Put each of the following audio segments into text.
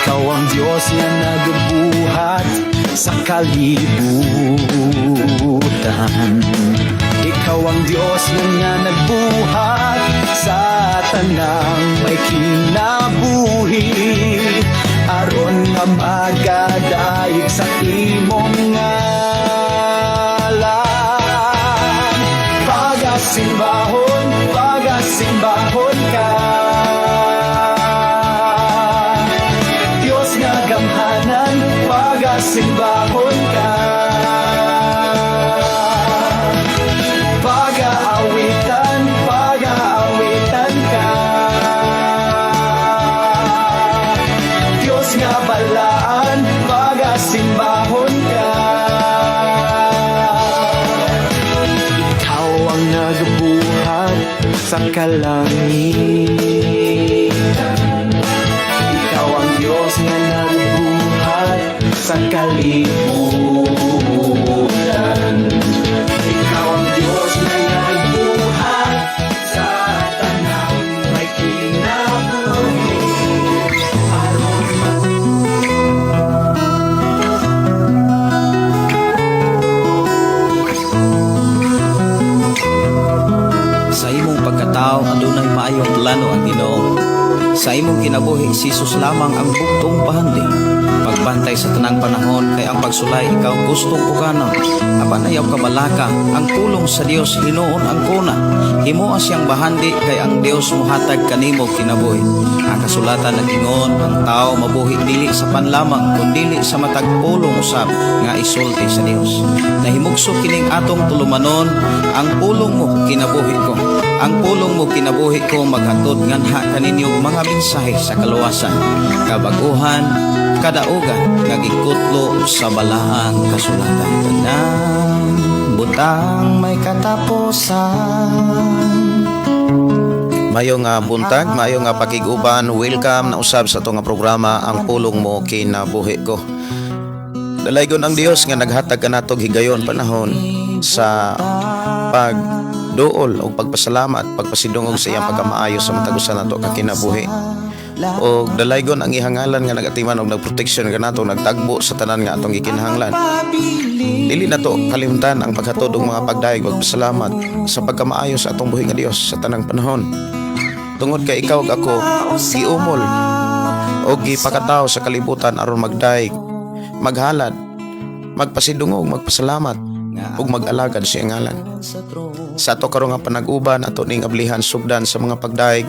Ikaw ang Diyos nga nagbuhat sa kalibutan. Ikaw ang Diyos nga nagbuhat sa tanang may kinabuhi, aron nga magadayeg sa imong ngalan. Pagasimbahon, pagasimbahon ka, Diyos nga gamhanan, pagasimbahon ka. Pagaawitan, pagaawitan ka, Diyos nga balaan, pagasimbahon ka. Ikaw ang nagbuhat sa kalangitan. Ikaw ang Diyos nga nagbuhat sa kalibutan. Ikaw ang Diyos nga nagbuhat sa tanang may kinabuhi, aron Sa imong pagkatao, adunay maayong plano ang Ginoo. Sa imong kinabuhi, si Jesus lamang ang bugtong bahandi. Pagbantay sa tanang panahon kay ang pagsulay ikaw gustong uganon. Apan ayaw kabalaka, ang pulong sa Dios hinuon ang kuna. Himoa siyang bahandi kay ang Dios mohatag kanimo kinabuhi. Ang kasulatan nag-ingon, ang tao mabuhi dili sa pan lamang kundili sa matag pulong usab nga isulti sa Dios. Nahimugso kining atong tulumanon, "Ang pulong mo kinabuhi ko." Ang pulong mo kinabuhi ko maghatod nganha kaninyo mga mensahe sa kaluwasan, kabaguhan, kadaugan nga gikutlo sa balaang kasulatan. Tanang butang may katapusan. Maayong nga buntag, maayong nga pakig-uban, welcome na usab sa atong nga programa, "Ang Pulong Mo Kinabuhi Ko." Dalaygon ang Dios nga naghatag kanatog higayon panahon sa pagduol o pagpasalamat, pagpasidungog sa iyang pagkamaayo sa matag usa nato ka kinabuhi. O dalaygon ang iyang ngalan nga nagatiman og nagproteksyon kanato, nagtagbo sa tanan nga atong gikinahanglan. Dili nato kalimtan ang paghatod og mga pagdayeg, pagpasalamat sa pagkamaayo sa atong buhi nga Dios sa tanang panahon. Tungod kay ikaw ug ako giumol o gipakatao sa kalibutan aron magdayeg, maghalad, magpasidungog, magpasalamat ug mag-alagad sa iyang ngalan. Sa ato karon nga panag-uban, ato ning ablihan sugdan sa mga pagdayeg,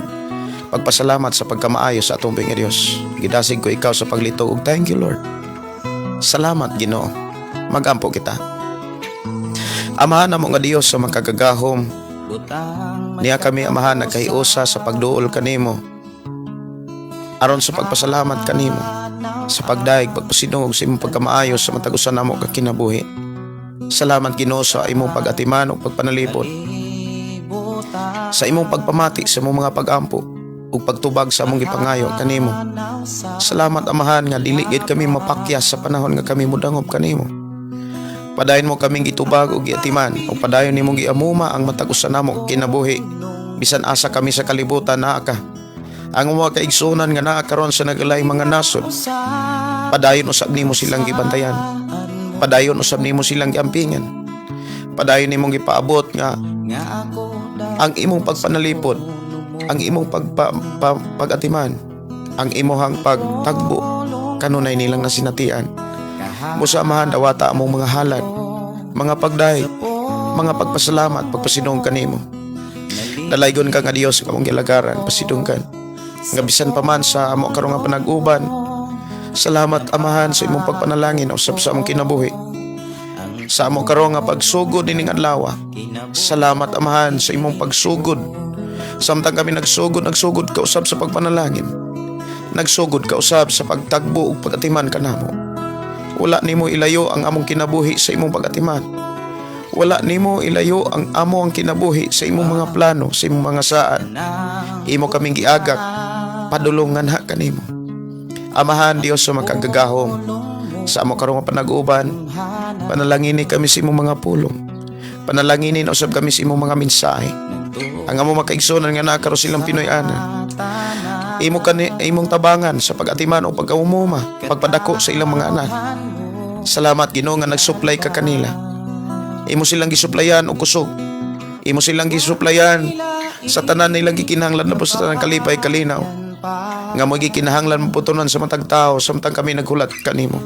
pagpasalamat sa pagkamaayo sa atong buhi nga Dios. Gidasig ko ikaw sa paglitog ug thank you, Lord. Salamat, Ginoo. Magampo kita. Amahan namo nga Dios sa makagagahom, niya kami, Amahan, nagkahiusa sa pagduol kanimo, aron sa pagpasalamat kanimo, sa pagdayeg, pagpasidungog sa imong pagkamaayo sa matag usa namo ka kinabuhi. Salamat, Ginoo, sa imong pag-atiman ug pagpanalipod, sa imong pagpamati sa imong mga pag-ampo ug pagtubag sa among gipangayo kanimo. Salamat, Amahan, nga dili gid kami mapakyas sa panahon nga kami mudangop kanimo. Padayon mo kaming gitubag ug giatiman ug padayon nimong giamuma ang matag usa namo kinabuhi. Bisan asa kami sa kalibutan, naa ka. Ang mga kaigsunan nga naa karon sa nagalaing mga nasod, padayon usab nimo silang gibantayan. Padayon usab nimo silang giampingan. Padayon nimong gipaabot nga ang imong pagpanalipod, ang imong pag-atiman, ang imong pagtagbo kanunay nilang nasinatian. Busa, Amahan, dawata among mga halad, mga pagdayeg, mga pagpasalamat, pagpasidungog kanimo. Dalaygon ka nga Dios nga among gilagaran, pasidunggan. Nga bisan pa man sa amo karon nga panag-uban, salamat, Amahan, sa imong pagpanalangin usab sa among kinabuhi. Sa amo karon nga pagsugod ining adlaw, salamat, Amahan, sa imong pagsugod. Samtang kami nagsugod, nagsugod ka usab sa pagpanalangin. Nagsugod ka usab sa pagtagbo ug pagatiman kanamo. Wala nimo ilayo ang among kinabuhi sa imong pagatiman. Wala nimo ilayo ang amo ang kinabuhi sa imong mga plano, sa imong mga saad. Imo kaming giagak, padulungan ha kanimo. Amahan Dios sa makagagahom, sa amo karong panag-uban, panalangini kami sa imong mga pulong. Panalanginin usab kami sa imong mga mensahe. Ang amo makaigsunan nga naa karon silang Pinoy-ana. Imo kani imong tabangan sa pag-atiman o pagkaumuma, pagpadako sa ilang mga anak. Salamat, Ginoo, nga nagsupply ka kanila. Imo silang gisuplayan og kusog. Imo silang gisuplayan sa tanan nilang gikinahanglan na po sa tanang kalipay kalinaw. Nga mo gikinahanglan maputunan sa matag tao samtang kami naghulat kanimo.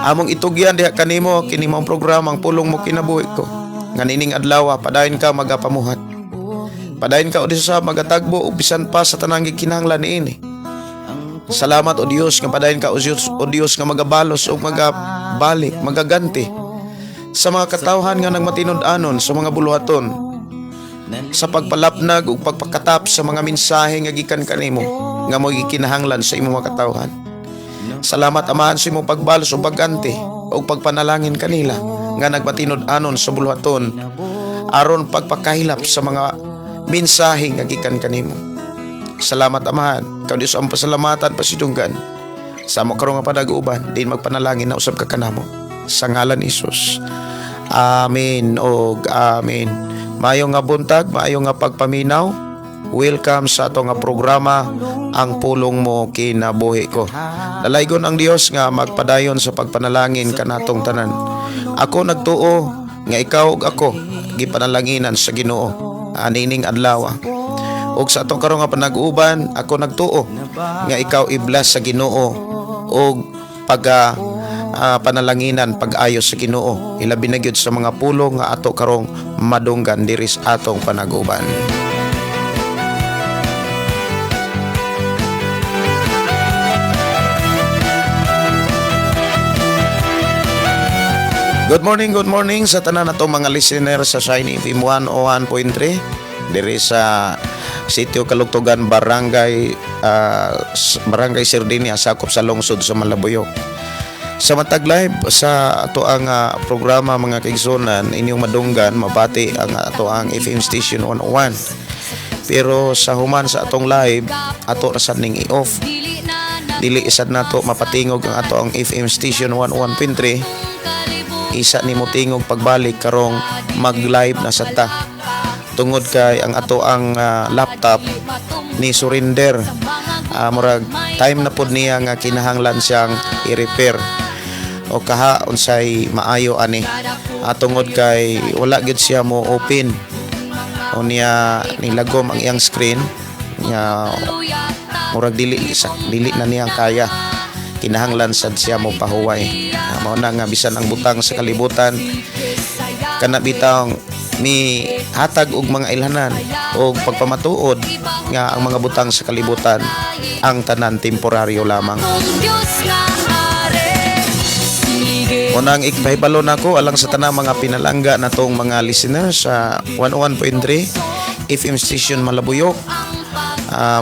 Among itugyan diha kanimo kini maong programa, Ang Pulong Mo Kinabuhi Ko. Nga nining adlaw padayon ka magapamuhat. Padayon ka, o Dios, sa magatagbo og bisan pa sa tanang gikinahanglan niini. Salamat, o Dios, nga padayon ka, o Dios, nga magabalos o magabalik, magaganti sa mga katawhan nga nagmatinud-anon sa mga buluhaton sa pagpalapnag ug pagpakatap sa mga mensahe nga gikan kanimo nga mo gikinahanglan sa imong mga katawhan. Salamat, Amahan, sa imong pagbalos ug pagganti ug pagpanalangin kanila nga nagmatinud-anon sa buluhaton aron pagpakahilap sa mga mensahe nga gikan kanimo. Salamat, Amahan. Ikaw, Diyos, ang pasalamatan pasidunggan. Sa amo karon nga panag-uban, din magpanalangin na usab ka kanamo. Sa ngalan ni Jesus. Amen og amen. Maayo nga buntag, maayo nga pagpaminaw. Welcome sa ato nga programa, Ang Pulong Mo Kinabuhi Ko. Dalaygon ang Dios nga magpadayon sa pagpanalangin kanatong tanan. Ako nagtuo nga ikaw ug ako gipanalanginan sa Ginoo anining adlaw. Ug sa atong karon nga panag-uban, ako nagtuo nga ikaw i-bless sa Ginoo og pag panalanginan, pag-ayos sa Ginoo. Ilabi na gyud sa mga pulong nga ato karong madunggan diri sa atong panag-uban. Good morning sa tanan natong mga listener sa Shiny FM 101.3 diri sa Sitio Kalugtugan, Barangay Sardinia, sakop sa lungsod sa Malabuyok. Sa matag live sa ato ang programa, mga kaigsunan, inyong madunggan, mabati ang ato ang FM station 101. Pero sa human sa atong live, ato ra sad ning i-off. Dili isad nato mapatingog ang ato ang FM station 101.3. Isa ni mo tingog pagbalik karong mag-live na sa ta. Tungod kay ang ato ang laptop ni surrender. Murag time na pod niya nga kinahanglan siyang i-repair o kaha unsay maayo ani. Tungod kay wala gyud siya mo open. O niya nilagom ang iyang screen nga murag dili na niya kaya, kinahanglan sad siya mo pahuway. Mao na nga bisan ang butang sa kalibutan kana bitang ni hatag og mga ilhanan og pagpamatuod nga ang mga butang sa kalibutan, ang tanan temporaryo lamang. Unang ikpahibalo nako alang sa tanang mga pinalangga natong mga listeners sa 101.3 FM station Malabuyok.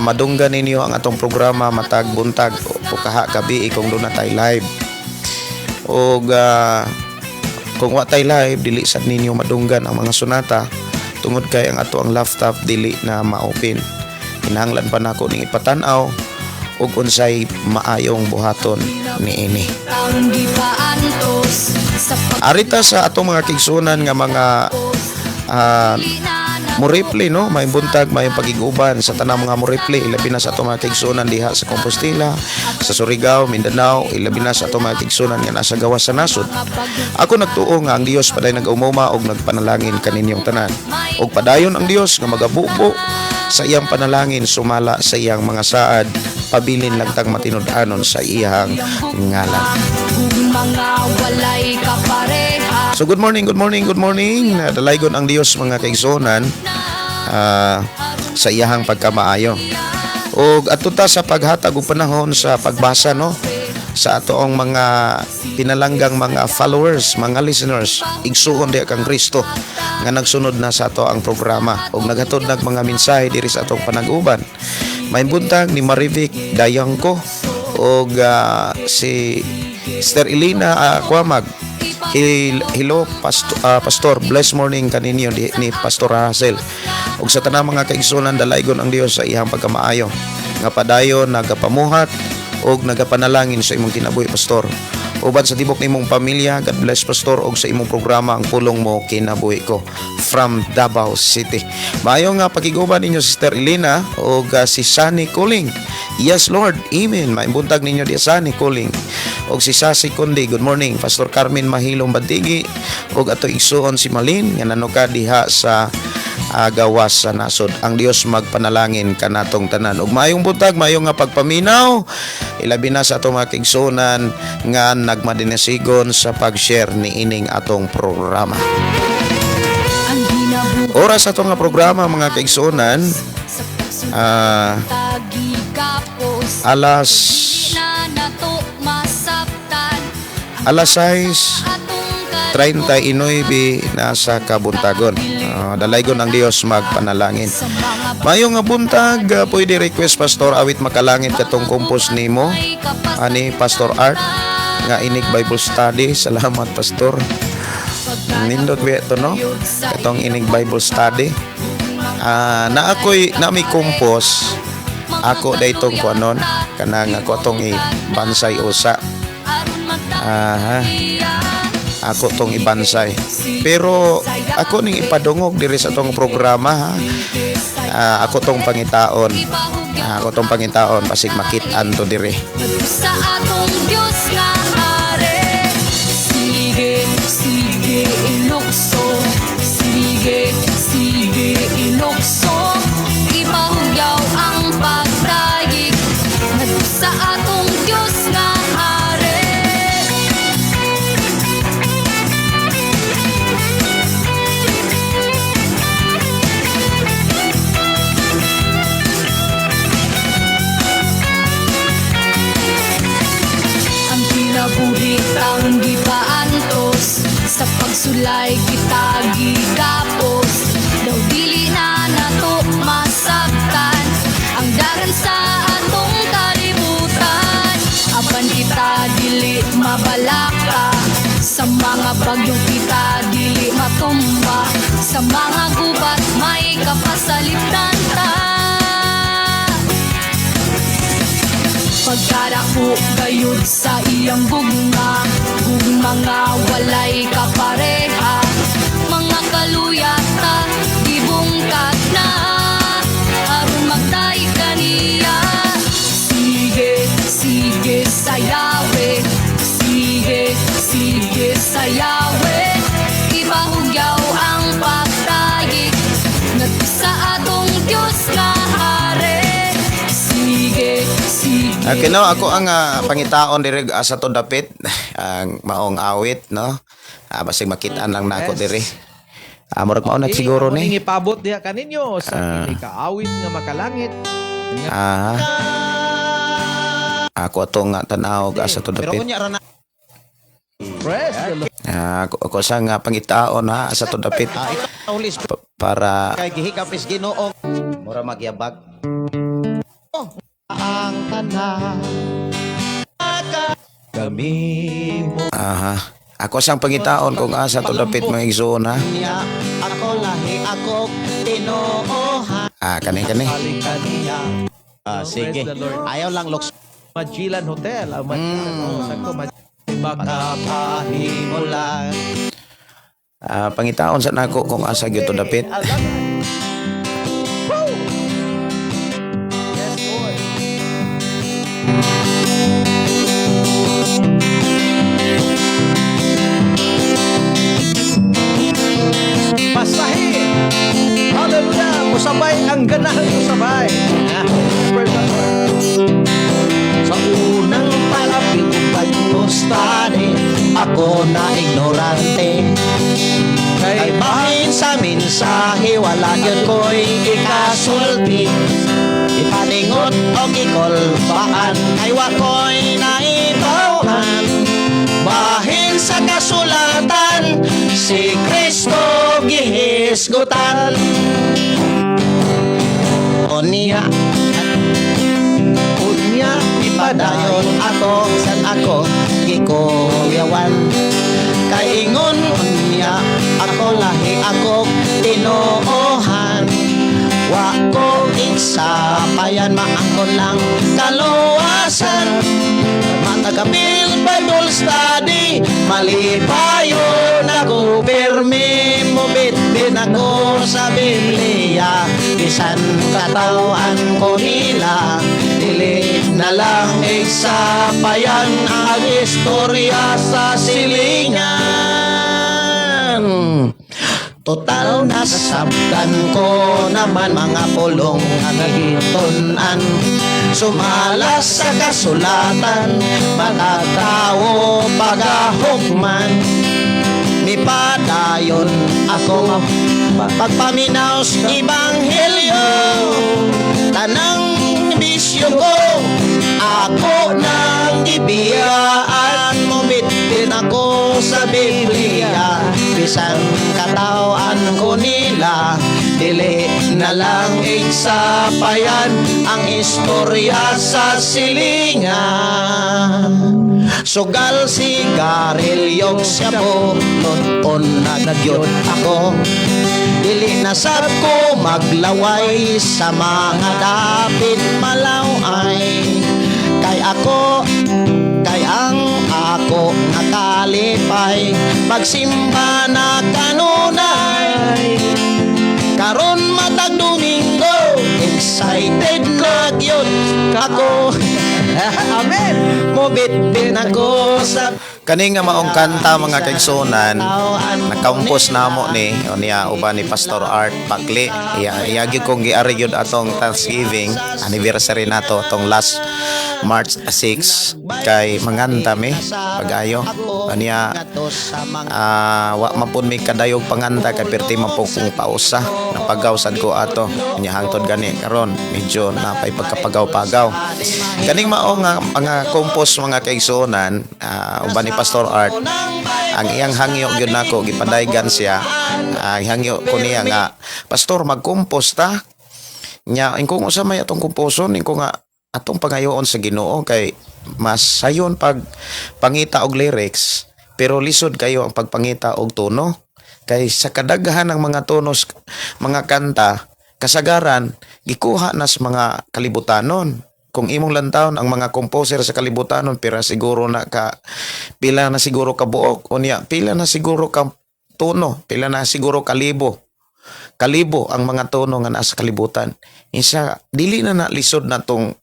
Madunggan ninyo ang atong programa matag buntag o kaha gabi kung duna tay live. Og kung wa tay live, dili sad ninyo madunggan ang mga sonata tungod kay ang ato ang laptop dili na ma-open. Kinahanglan pa nako ning ipatan-aw ug unsay maayong buhaton niini. Arita sa atong mga kigsunan nga mga mo-reply, no, may buntag, may pagiguban sa tanang mga mo-reply, ilabi na sa atong mga kigsunan diha sa Compostela, sa Surigao, Mindanao, ilabi na sa atong mga kigsunan nga nasa gawas sa nasod. Ako nagtuo nga ang Dios paday nag-umuma og nagpanalangin kaninyong tanan. Og padayon ang Dios nga magabubo sa iyang panalangin sumala sa iyang mga saad, pabilin lang tang matinud-anon sa iyang ngalan. Mga walay kapareha. So good morning, good morning, good morning. Dalaygon ang Dios, mga kaigsuonan, sa iyahang pagkamaayo. Og adto ta sa paghatag og panahon sa pagbasa, no, sa atoong mga pinalanggang mga followers, mga listeners, igsuon diha kang Kristo nga nagsunod na sa ato ang programa ug naghatod nag mga mensahe diri sa atong panag-uban. May buntag ni Marivic Dayangko og si Sister Elena Kwamag. Hello Pastor, blessed morning kaninyo ni Pastor Russell. Ug sa tanang mga kaigsunan, dalaygon ang Dios sa iyang pagkamaayo nga padayon nagapamuhat og nagapanalangin sa imong kinabuhi, Pastor. Uban sa tibok nimong pamilya. God bless, Pastor, og sa imong programa Ang Pulong Mo Kinabuhi Ko from Davao City. Maayo nga pakiguban ninyo, Sister Elena og si Sunny Kuling. Yes Lord, amen. Maayong buntag ninyo di Sunny Kuling. Og si Sasi Kundi, good morning. Pastor Carmen Mahilong Bandigi og ato igsuon si Malin nga nanuka diha sa gawas sa nasod. Ang Dios magpanalangin kanatong tanan. Ug maayong buntag, maayong nga pagpaminaw. Ilabi na sa atong mga kaigsuonan nga nagmadinasigon sa pag-share ni ining atong programa. Ang ginabuhi Oras ato nga programa, mga kaigsuonan, sa pagsulay gikapos alas na nato masabtan ang alas 6 atong 39 na sa kabuntagon. Dalaygon ang Dios magpanalangin. sa mga Mayo nga buntag, pwede request, Pastor, awit Makalangit katong compose nimo ani Pastor Art nga inig Bible study. Salamat, Pastor. Nindot ba ito, no? Katong inig Bible study. Na ako'y nami compose ako daytong kuanon kanang ako tong ibansay usa. Aha. Ako tong ibansay. Pero ako ning ipadungog diri sa atong programa ha. Ako tong pangitaon. Ako tong pangitaon pasig makit-an to diri. Sa atong Diyos nga are. Sige, sige, ilukso. Sige, sige, ilukso. Ipahugyaw ang pagdayig ngadto sa atong Diyos nga are. Ang kinabuhi tang gipaantos, sa pagsulay kita gigapos. Daw dili na nato masabtan ang dagan sa atong kalibutan. Apan kita dili mabalaka, sa mga bagyo kita dili matumba. Sa mga gubat may kapasalipdan ta. Pagkarako gayud sa iyang gugma, gugma nga walay kapareha. Mga kaluya ta gibungkag na aron magdayeg kaniya. Sige, sige, sayawe. Sige, sige, sayawe. Ipahugyaw ang pagdayeg ngadto sa atong Diyos nga are. Sige, sige. Okay, no, ako ang pangitaon diri sa to dapit ang maong awit, no. Basig makit-an lang nako diri. Murag mao na siguro Ako ni. ning ipabot diha kaninyo sa kini kaawit nga Makalangit. Nga Ako atong nga tan-aw asa to Pero dapit. unya ra na Praise the Lord. Ako sa nga pangitaon ha asa to dapit Ito Holy Spirit para kay gihikap is Ginoo. Mura magyabag. Oh, ang tanan. Kami mo Aha. Ako sang pangitaon kung asa to dapit, mga igsoon ha. niya ako lahi ako tinuohan. Kani kani. Kaniya. Sige. Praise the Lord. Ayaw lang looks. Magellan Hotel. Ang Magellan. Oh, sakto. Makapahimulan. Pangitaon sa nako kung asa gyud to dapit. I love it. Woo! Yes, Lord. Basahin. Hallelujah. Musabay ang ganahan musabay. Praise the Lord. Sa unang palapit Bible study, ako na ignorante. Kay bahin sa mensahe, wala gyud ko'y ikasulti. Ipaningot og ikolbaan, kay wa ko'y naibawhan. Bahin sa kasulatan, si Kristo gihisgutan. O niya, unya ipadayon ako san ako gikuyawan. Kay ingon unya ako lahi ako tinuohan. Wa ko iksapayan maangkon lang kaluwasan. Nagapil Bible study. Malipayon ako pirmi, mubitbit ako sa Biblia. Bisan katawan ko nila, dili na lang isapayan ang istorya sa silingan. Total nasabtan ko naman mga pulong nga nagitun-an. Sumala sa kasulatan, mga tao pagahukman. Mipadayon ako pagpaminaw sa ebanghelyo. Tanang bisyo ko, ako nang gibiyaan. Mubitbit ako sa Biblia. Bisan katawan ko nila, dili na lang isapayan ang istorya sa silingan. Sugal sigarilyo shabu, luton na gyud ako. Dili na sab ko maglaway sa mga dapit malaway. Kay ako, kay ang ako nga kalipay, magsimba na kanunay. Karon matag Domingo, excited na gyud ako. Amen. Mubitbit ako sa Kani nga maong kanta, mga kaigsunan, nakampos namo ni o niya uban ni Pastor Art Pakli. Iya iya gyud kong giari gyud atong Thanksgiving anniversary nato atong last March 6 kay manganta mi pag-ayo. Aniya wa man pud mi kadayog panganta kay perti man po kong pausa. Napagaw sad ko ato. Nya hangtod gani karon medyo napay pagkapagaw-pagaw. Kaning mao nga mga compose, mga kaigsuonan, uban ni Pastor Art, ang iyang hangyo gyud nako, gipadaygan siya. Ang hangyo ko niya nga, "Pastor, mag-compose ta." Nya ingko unsa may atong komposon, ingko nga atong pangayoon sa Ginoo kay mas sayon pag pangita og lyrics pero lisod kayo ang pagpangita og tono kay sa kadaghan ng mga tonos, mga kanta, kasagaran gikuha na sa mga kalibutanon. Kung imong lantawon ang mga composer sa kalibutanon, pira siguro na ka pila na siguro ka buok, unya pila na siguro ka tono, pila na siguro kalibo kalibo ang mga tono nga naa sa kalibutan. Isa dili na na lisod na tong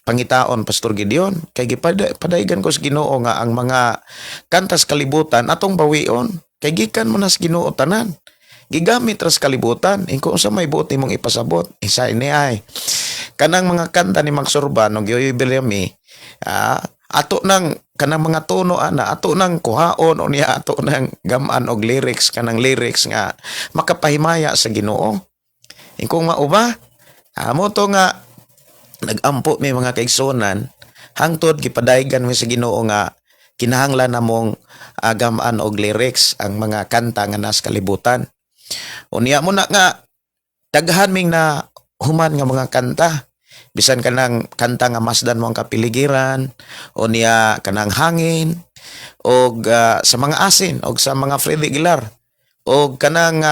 pangitaon, Pastor Gideon, kay gipadaygan ko sa Ginoo nga ang mga kanta sa kalibutan atong bawion kay gikan mo na sa Ginoo tanan, gigamit ra sa kalibutan. Ingko unsa may buot nimong ipasabot? Isa ini ay kanang mga kanta ni Max Urbano, Yoyoy Villame, ato nang kanang mga tono ana ato nang kuhaon, unya ato nang gamaan og lyrics, kanang lyrics nga makapahimaya sa Ginoo. Ingkong mao ba amo to nga nagampo mi, mga kaigsunan, hangtod gipadaygan mi sa Ginoo nga kinahanglan namong gamaan og lyrics ang mga kanta nga nasa kalibutan. Unya mo na nga daghan ming na human nga mga kanta, bisan kanang kanta nga masdan mo ang kapiligiran, unya kanang hangin og sa mga asin og sa mga Freddie Aguilar og kanang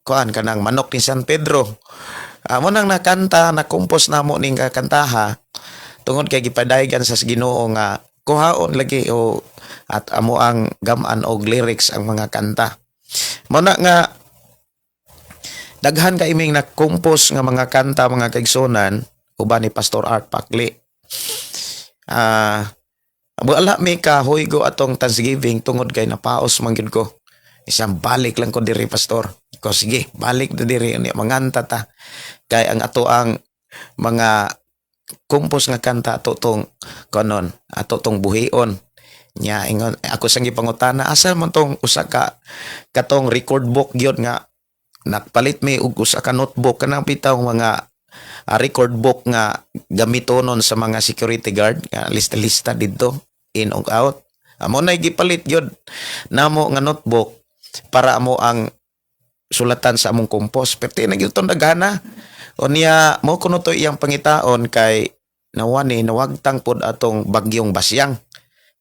kuan, kanang manok ni San Pedro. Amo nang nakanta, nakompos namo ning kantaha tungod kay gipadaygan sa Ginoo nga kuhaon lagi o at amo ang gamaan og lyrics ang mga kanta. Mo na nga daghan kay iming na-compose nga mga kanta, mga kaigsunan, uban ni Pastor Art Pakli. Wala mi kahuygo atong Thanksgiving tungod kay napaos man gyud ko. Isang balik lang ko diri, Pastor. Ko sige, balik na diri ni manganta ta. Kay ang ato ang mga compose nga kanta ato tong konon, ato tong buhion. Nya ingon ako sang gipangutana, asa man tong usa ka katong record book gyud nga nagpalit mi og usa ka notebook, kanang bitaw mga record book nga gamitonon sa mga security guard nga lista-lista didto in og out. Amo na gipalit gyud namo nga notebook para amo ang sulatan sa among compose. Pero na gyud tong daghana. Unya mo kuno to iyang pangitaon kay nawani nawagtang pod atong bagyong Basyang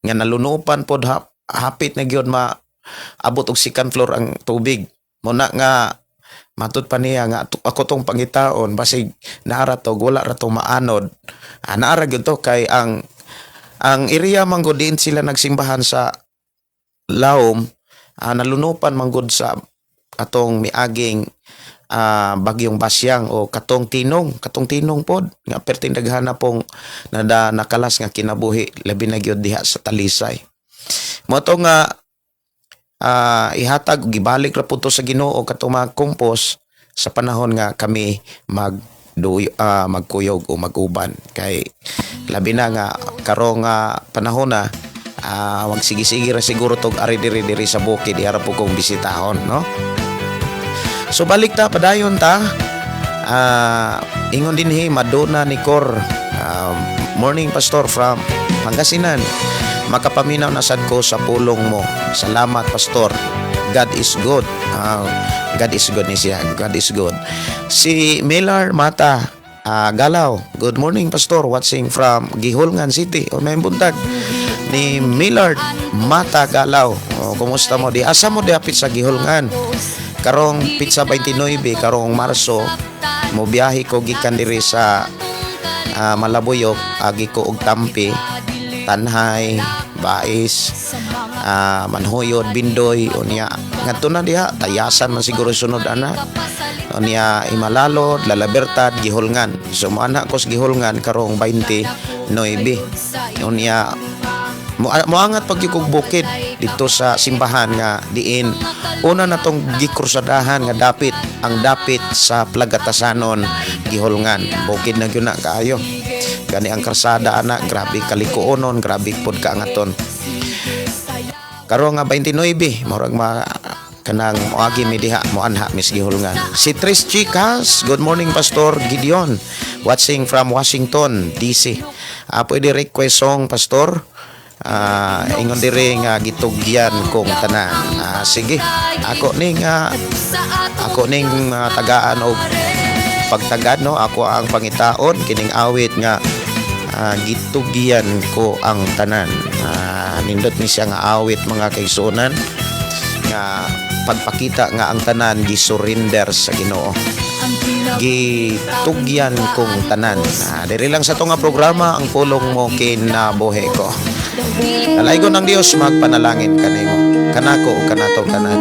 nga nalunupan pod, hapit na gyud ma abot og second floor ang tubig. Mo na nga Matud pa niya nga ako tong pangitaon, basig naara to, wala ra to maanod. Ah, naara gyud to kay ang area manggod diin sila nagsimbahan sa Lawom, nalunupan manggod sa atong miaging bagyong Basyang o katong Tinong pod nga perting daghan na pong nada nakalas nga kinabuhi, labi na gyud diha sa Talisay. Mo to nga ihatag ug gibalik ra pud to sa Ginoo katong mga compost sa panahon nga kami mag magkuyog o maguban, kay labi na nga karong nga panahon na magsige-sige ra siguro tog ari diri diri sa bukid, ara po kong bisitahon, no? So balik ta, padayon ta. Ingon dinhi Madonna Nicor. Morning, Pastor, from Pangasinan. Makapaminaw na sad ko sa pulong mo. Salamat, Pastor. God is good. God is good ni siya. God is good. Si Miller Mata Galaw. Good morning, Pastor, watching from Guihulngan City. O may buntag ni Millard Mata Galaw. O, kumusta mo di? Asa mo di hapit sa Guihulngan? Karong petsa 29, karong Marso, mo biyahe ko gikan diri sa Malabuyok, agi ko og Tampi, Tanjay, Bais, Manjuyod, Bindoy, unya ngadto na diha, Tayasan man siguro sunod ana. Unya Imalalod, La Libertad, Guihulngan. So moana ko sa Guihulngan karong 29. Unya moangat pag kog bukid dito sa simbahan nga diin una na tong gikrusadahan nga dapit ang dapit sa Plagatasanon, Guihulngan. Bukid na gyud na kaayo gani ang karsada ana, grabe kalikuonon, grabe pod kaangaton. Karon nga 29, murag ma kanang moagi mi diha, moanha mi sa Guihulngan. Si Tris Chicas, good morning, Pastor Gideon, watching from Washington DC. Pwede request song, Pastor? Ingon diri nga "Gitugyan kong tanan". Sige, ako ning tagaan og pagtagad, no, ako ang pangitaon kining awit nga "Gitugyan ko ang tanan". Nindot ni siya nga awit, mga kaigsuonan, nga pagpakita nga ang tanan gisurrender sa Ginoo. "Gitugyan kong tanan". Diri lang sa ato nga programa, "Ang Pulong Mo Kinabuhi Ko". Dalaygon ng Dios magpanalangin kanimo, kanako ug kanatong tanan.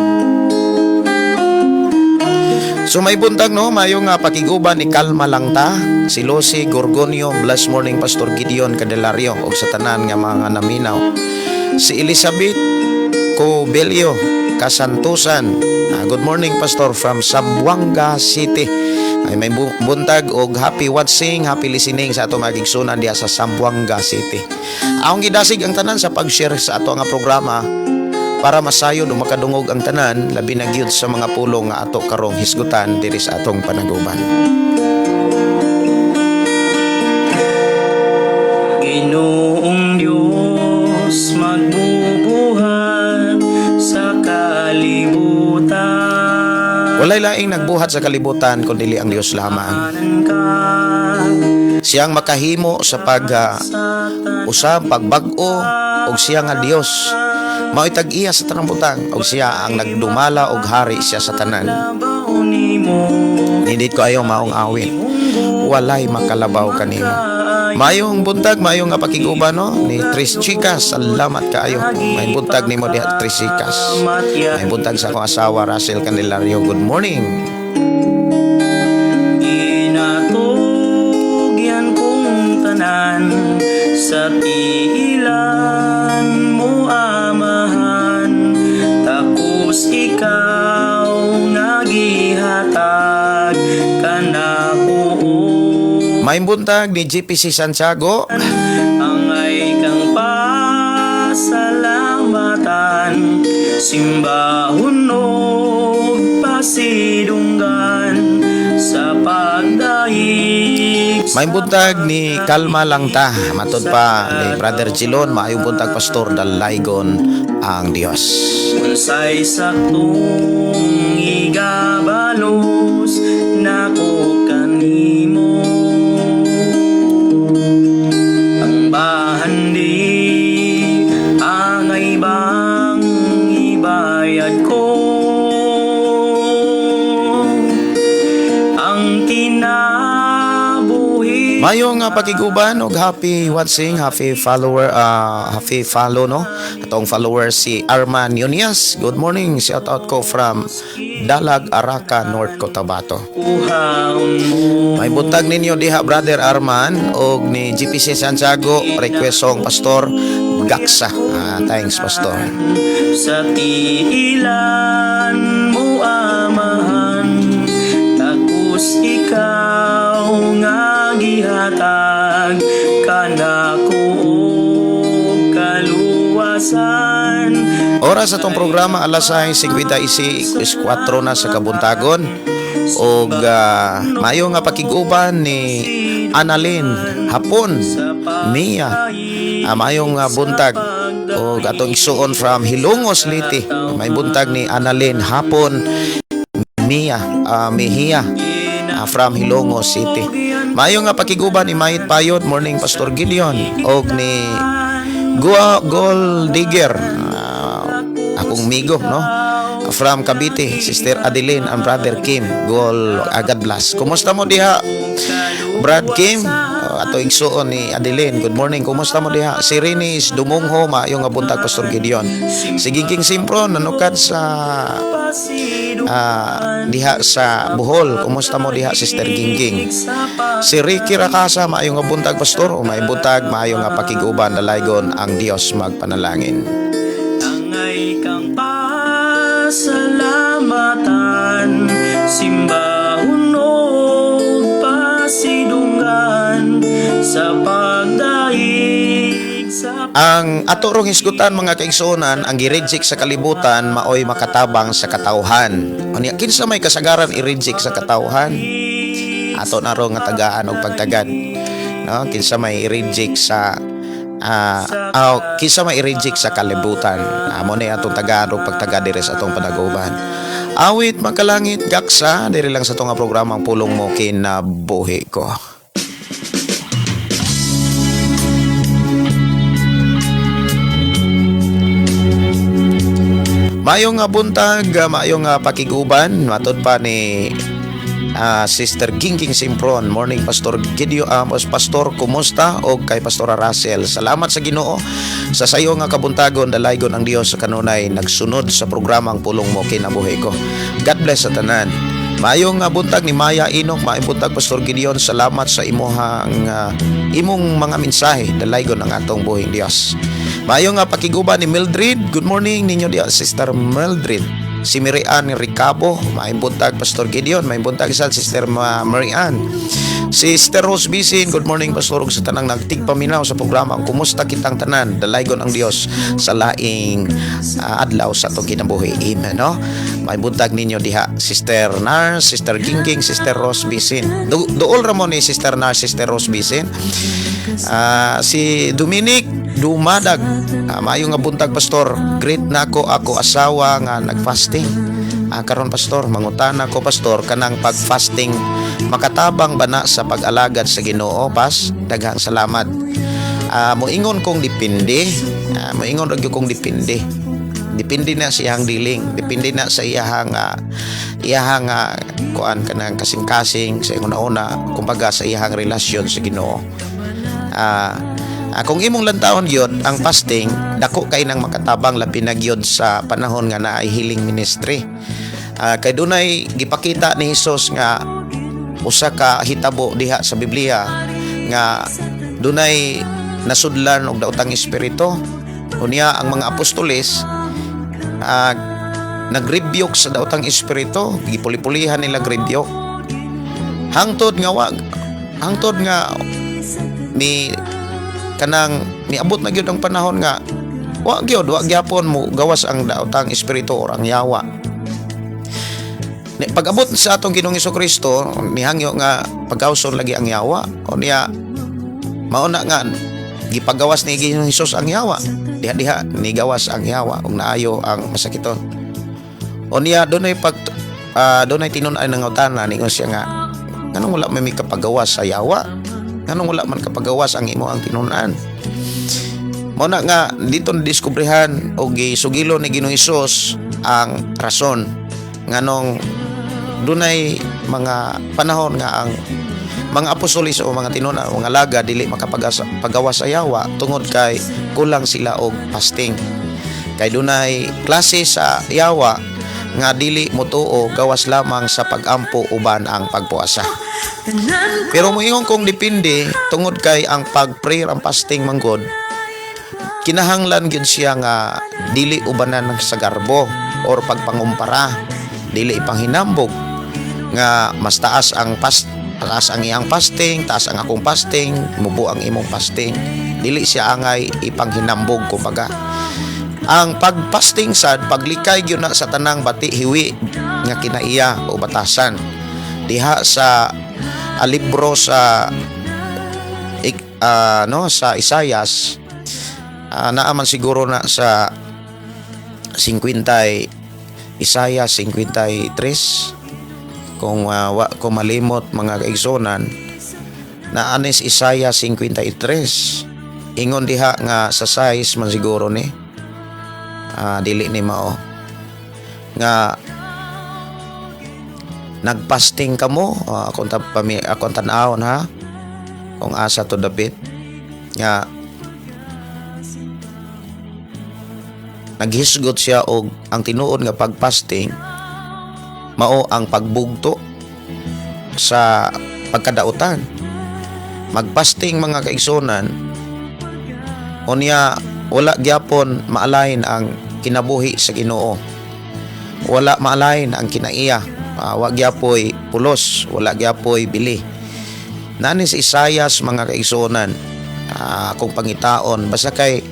So may buntag, no, mayo nga pakiguban ni kalma lang ta. Si Lucy Gorgonio, blessed morning, Pastor Gideon Candelario ug sa tanan nga mga naminaw. Si Elizabeth Cobelio Kasantusan. Good morning, Pastor, from Zamboanga City. Ay may buntag og happy watching, happy listening sa ato mga igsunan diha sa Zamboanga City. Akong gidasig ang tanan sa pag-share sa ato nga programa para masayod o makadungog ang tanan, labi na gyud sa mga pulong nga ato karong hisgutan diri sa atong panaguban. Ginoong Diyos, magbubuhat sa kalibutan. Walay laing nagbuhat sa kalibutan kun dili ang Dios lamang. Anan ka Siyang makahimo sa pag sa usab pagbag-o og siya nga Dios mao'y tag-iya sa tanang butang og siya ang nagdumala og hari siya sa tanan. Labaw nimo. Nindot kaayo maong awit. "Walay makalabaw kanimo". Mayong buntag, mayong nga pakiguban, no, ni Tris Chicas. Salamat kaayo. May buntag nimo diha, Tris Chicas. May buntag sa akong asawa, Russell Candelario. Good morning. Ginatugyan kong tanan sa tiilan mo, Amahan. Takos ikaw nga gihatag kanako. May buntag ni GPC Santiago. Angay kang pasalamatan, simbahon og pasidunggan sa pagdayeg. May buntag ni Kalma lang ta. Matod pa ni Brother Chilon, maayong buntag, Pastor, dalaygon ang Dios. Unsay saktong igabalos nako kanimo? Ang bahandi angay bang ibayad ko? nga pakiguban og happy watching, happy follower, happy follow, no? Atong follower si Arman Yunias. Good morning. Shout out ko from Dalag, Araca, North Cotabato. Kuhaon mo. May buntag ninyo diha, Brother Arman, og ni GPC Santiago, request song, Pastor, Gaksa. Ah, thanks, Pastor. Sa tiilan mo, Amahan. Takos ikaw nga gihatag kanako og kaluwasan. Oras atong programa, alas 6:54 na sa kabuntagon. Og maayo nga pakig-uban ni Annalyn Hapon Mia. Maayong buntag og atong igsuon from Hilongos, Leyte. May buntag ni Annalyn Hapon Mia, Mejia, from Hilongos City. Maayo nga pakiguban ni Mayit Payod, morning, Pastor Gideon, og ni Gua Gold Digger, akong migo, no? From Cavite, Sister Adeline and Brother Kim. Gol, God bless. Kumusta mo diha, Brad Kim? Ato igsuon ni Adeline. Good morning. Kumusta mo diha? Si Renis Dumungho, maayo nga buntag, Pastor Gideon. Si Ginking Simpro, nanukad sa diha sa Bohol. Kumusta mo diha, Sister Gingging? Si Ricky Rakasa, maayo nga buntag, Pastor. O may buntag, maayo nga pakiguban, dalaygon ang Dios, magpanalangin. Angay kang pasalamatan, simbahon og pasidunggan sa pagdaig sa Ang ato rong hisgutan, mga kaigsuonan, ang gi-reject sa kalibutan maoy makatabang sa katawhan. Unya kinsa may kasagaran i-reject sa katawhan? Ato na ro nga tagaan og pagtagad. No, kinsa may i-reject sa kinsa may i-reject sa kalibutan. Amo ni atong tagaan og pagtagad diri sa atong panaguban. Awit Magkalangit, Gaksa, diri lang sa atong nga programa, Ang Pulong Mo Kinabuhi Ko. Maayong nga buntag, maayong nga pakiguban, matod pa ni Sister Gingging Simpron. Morning, Pastor Gideon, Pastor, kumusta? Og kay Pastor Russell. Salamat sa Ginoo sa sayo nga kabuntagon, dalaygon ang Dios sa kanunay nagsunod sa programa Ang Pulong Mo Kinabuhi Ko. God bless sa tanan. Maayong nga buntag ni Maya Inok, maayong buntag, Pastor Gideon. Salamat sa imuhang imong mga mensahe. Dalaygon ang atong buhing Dios. Maayo nga pakiguban ni Mildred. Good morning ninyo diya, Sister Mildred. Si Mirian Ricabo, maayong buntag, Pastor Gideon, maayong buntag sa Sister Marian. Si Sister Rose Bisin, good morning, Pastor, ug sa tanang nagtigpaminaw sa programa. Kumusta kitang tanan? Dalaygon ang Dios sa laing adlaw sa atong kinabuhi. Amen, no? Maayong buntag ninyo diha, Sister Nars, Sister Gingging, Sister Rose Bisin. Duol ra mo ni Sister Nars, Sister Rose Bisin. Si Dominic Dumadag. Maayo nga buntag, Pastor. Greet nako ako asawa nga nagfasting. Karon Pastor, mangutana ko, Pastor, kanang pag-fasting makatabang ba na sa pag-alagad sa Ginoo, pas? Daghang salamat. Moingon kong depende. Moingon ra gyud kong depende. Depende na sa iyang dealing, depende na sa iyahang kuan kanang kasing-kasing sa iyang una, kumbaga sa iyahang relasyon sa Ginoo. Kung imong lantawon gyud ang fasting, dako kay nang makatabang, labi na gyud sa panahon nga naay healing ministry. Kay dunay gipakita ni Hesus nga usa ka hitabo diha sa Biblia nga dunay nasudlan og daotang espiritu. Unya ang mga apostoles nag-rebuke sa daotang espiritu, gipuli-pulihan nila rebuke. Hangtod nga wa hangtod nga ni kanang niabot na gyud ang panahon nga wa gyud, wa gyapon mo gawas ang daotang espiritu or ang yawa. Ni, pag-abot sa atong Ginoong Kristo, nihangyo nga pagawson lagi ang yawa. O niya mao na nga gipagawas ni Ginoong Hesus ang yawa. Diha-diha nigawas ang yawa ug naayo ang masakiton. O niya dunay tinun-ay nangutana, ningon siya nga, "Nganong wala may kapagawas sa yawa? Nganong wala man kapagawas ang imo ang tinun-an?" Mao na nga dito nadiskubrehan o gisugilo ni Ginoong Hesus ang rason nganong dunay mga panahon nga ang Mga apostoles o mga tinuna o mga laga dili makapagawas sa yawa tungod kay kulang sila og fasting. Kay dunay klase sa yawa nga dili motuo gawas lamang sa pagampo uban ang pagpuasa. Pero moingon kong depende tungod kay ang pag-prayer, ang fasting manggod, kinahanglan gyud siya nga dili ubanan sa garbo or pagpangumpara, dili ipanghinambog nga mas taas ang taas ang iyang fasting, taas ang akong fasting, mubo ang imong fasting. Dili siya angay ipanghinambog kumbaga. Ang pagfasting sad, paglikay gyud na sa tanang bati, hiwi nga kinaiya o batasan. Diha sa libro sa no, sa Isayas, naa man siguro na sa 50, Isaiah 53 kung wa ko malimot, mga kaigsunan, na anis Isaiah 53, ingon diha nga sa size man siguro ni, dili ni mao nga nagfasting kamo, akong tan-awon ha kung asa to dapit nga naghisgot siya og ang tinuod nga pagfasting mao ang pagbugto sa pagkadautan. Magfasting, mga kaigsunan, unya wala gyapon maalain ang kinabuhi sa Ginoo, wala maalain ang kinaiya, wa gyapoy pulos, wala gyapoy bili nani sa Isayas, mga kaigsuonan. Akong pangitaon basta kay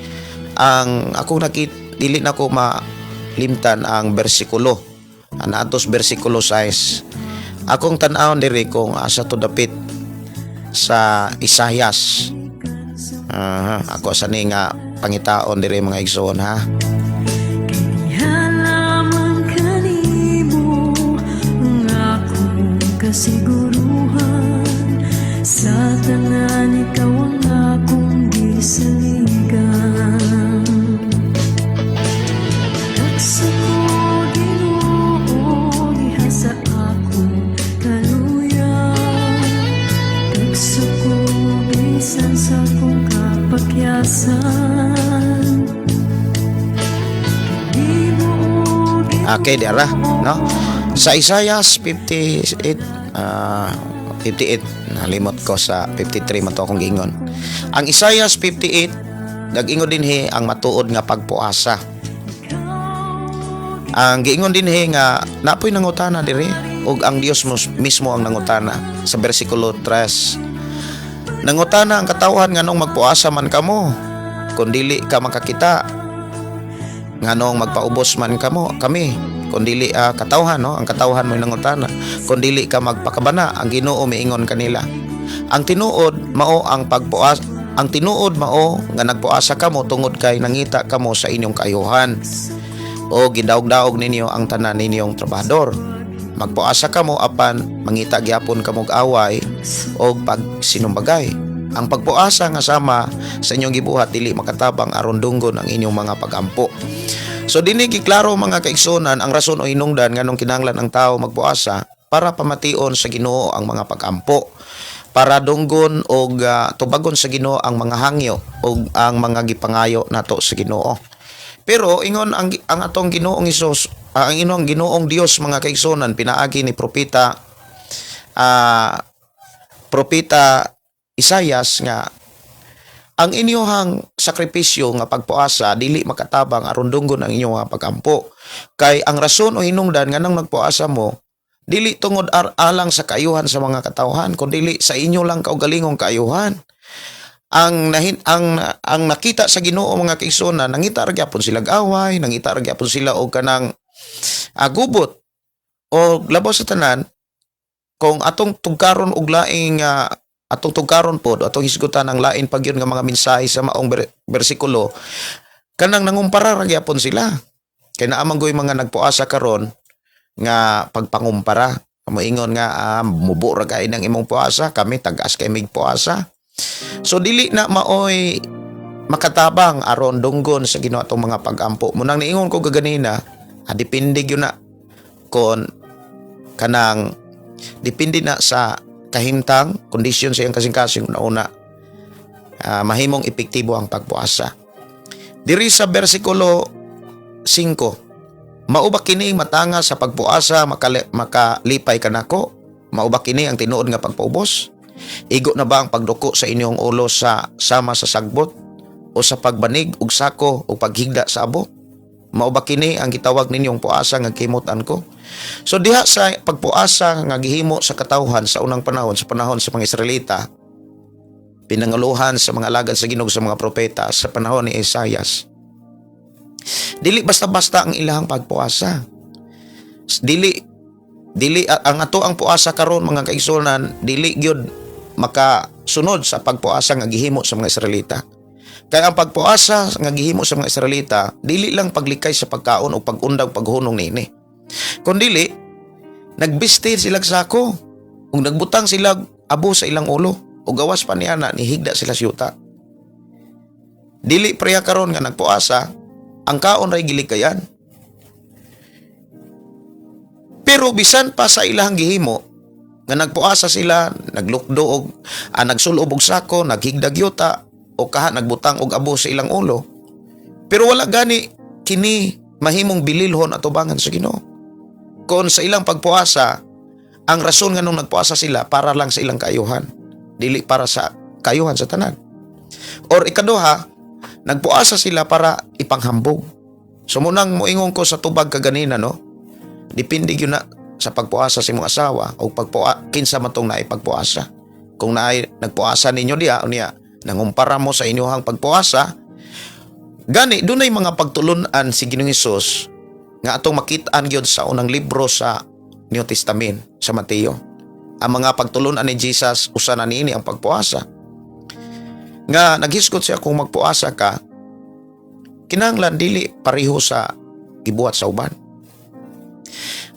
ang akong nakit dili na ko malimtan ang bersikulo anatos, bersikulo 6. Akong tan-awon diri kung asa to dapit sa Isayas. Aha, ako sa ni nga pangitaon diri, mga igsoon, ha. Halaman kanimo ang akong kasiguruhan. Sa tanan, ikaw ang akong gisaligan. Sa ko, Ginoo, diha sa akong kaluya. Tagsa ko bisan sa akong kapakyasan. Di mo. Okay, diara, no? Sa Isaiah 58, 58, nalimot ko, sa 53 man to akong giingon. Ang Isaiah 58, nag-ingon dinhi ang matuod nga pagpuasa. Ang giingon dinhi nga napoy nangutana diri ug ang Dios mismo ang nangutana sa bersikulo 3. Nangutana ang katawhan, "Nganong magpuasa man kamo kung dili ka makakita? Nganong magpaubos man kamo kami kung dili katawhan?" No, ang katawhan mo nangutana kung dili ka magpakabana. Ang Ginoo miingon kanila, ang tinuod mao ang pagpuas, ang tinuod mao nga nagpuasa kamo tungod kay nangita kamo sa inyong kaayuhan o gidaog-daog ninyo ang tanan ninyong trabahador. Magpuasa kamo apan mangita gyapon kamog away o pagsinumbagay. Ang pagpuasa nga sama sa inyong gibuhat dili makatabang aron dunggon ang inyong mga pagampo. So dinhi giklaro, mga kaigsunan, ang rason o hinungdan nganong kinahanglan ang tao magpuasa, para pamation sa Ginoo ang mga pagampo, para dunggon og tubagon sa Ginoo ang mga hangyo og ang mga gipangayo nato sa Ginoo. Pero ingon ang atong Ginoong Hesus, ang inong Ginoong Dios, mga kaigsunan, pinaagi ni propeta Isayas nga ang inyong sakripisyo nga pagpuasa dili makatabang aron dunggon ang inyong mga pagampo. Kay ang rason o hinungdan nganong nagpuasa mo dili tungod alang sa kaayuhan sa mga katawhan, kundi sa inyo lang kaugalingong kaayuhan. Ang nakita sa Ginoo, mga kaigsuonan, nangita ra gyapon sila away, nangita ra gyapon sila og kanang gubot. O labaw sa tanan, kung atong tugkaron og laing atong tugkaron pod, atong hisgutan ang lain pag yun nga mga mensahe sa maong bersikulo, kanang nangumpara ra gyapon sila. Kay naa man goy mga nagpuasa karon nga pagpangumpara, moingon nga, "Mubo ra kay ng imong puasa, kami tag-as kay mig puasa." So dili na maoy makatabang aron dunggon sa Ginoo atong mga pagampo. Munang niingon ko gaganina, depende gyud na kon kanang depende na sa kahimtang, kondisyon sa iyang kasing-kasing una-una, mahimong epektibo ang pagpuasa. Diri sa bersikulo 5, "Mao ba kini matanga sa pagpuasa makalipay kanako? Mao ba kini ang tinuod nga pagpaubos? Igo na ba ang pagduko sa inyong ulo sa sama sa sagbot o sa pagbanig og sako o paghigda sa abo? Mao ba kini ang gitawag ninyong puasa nga kimutan ko?" So diha sa pagpuasa nga gihimo sa katawhan sa unang panahon, sa panahon sa mga Israelita, pinanguluhan sa mga alagad sa Ginoo, sa mga propeta sa panahon ni Isaias, dili basta-basta ang ilahang pagpuasa. Dili dili ang ato ang puasa karon, mga kaigsuonan, dili gyud makasunod sa pagpuasa nga gihimo sa mga Israelita. Kay ang pagpuasa nga gihimo sa mga Israelita, dili lang paglikay sa pagkaon o pag-undag, paghunong niini. Kundili nagbisti sila sako ug nagbutang sila abo sa ilang ulo ug gawas pa niya na nihigda sila sa yuta. Dili preha karon nga nagpuasa, ang kaon ray gilikayan. Pero bisan pa sa ilahang gihimo nga nagpuasa sila, naglukdo og nagsulob og sako, naghigdag yuta o kaha nagbutang og abo sa ilang ulo. Pero wala gani kini mahimong bililhon at tubangan sa Ginoo kung sa ilang pagpuasa, ang rason nga nung nagpuasa sila para lang sa ilang kaayuhan, dili para sa kaayuhan sa tanan. Or ikaduha, nagpuasa sila para ipanghambog. So munang moingon ko sa tubag kaganina, no? Depende gyud na sa pagpuasa sa imong asawa o kinsa man tong naay pagpuasa. Kung naay nagpuasa ninyo diha unya nangumpara mo sa inyong pagpuasa, gani dunay mga pagtulun-an si Ginoong Hesus nga atong makit-an gyud sa unang libro sa New Testament, sa Mateo. Ang mga pagtulun-an ni Jesus, usa na niini ang pagpuasa. Nga naghisgot siya, kung magpuasa ka, kinahanglan dili pareho sa gibuhat sa uban.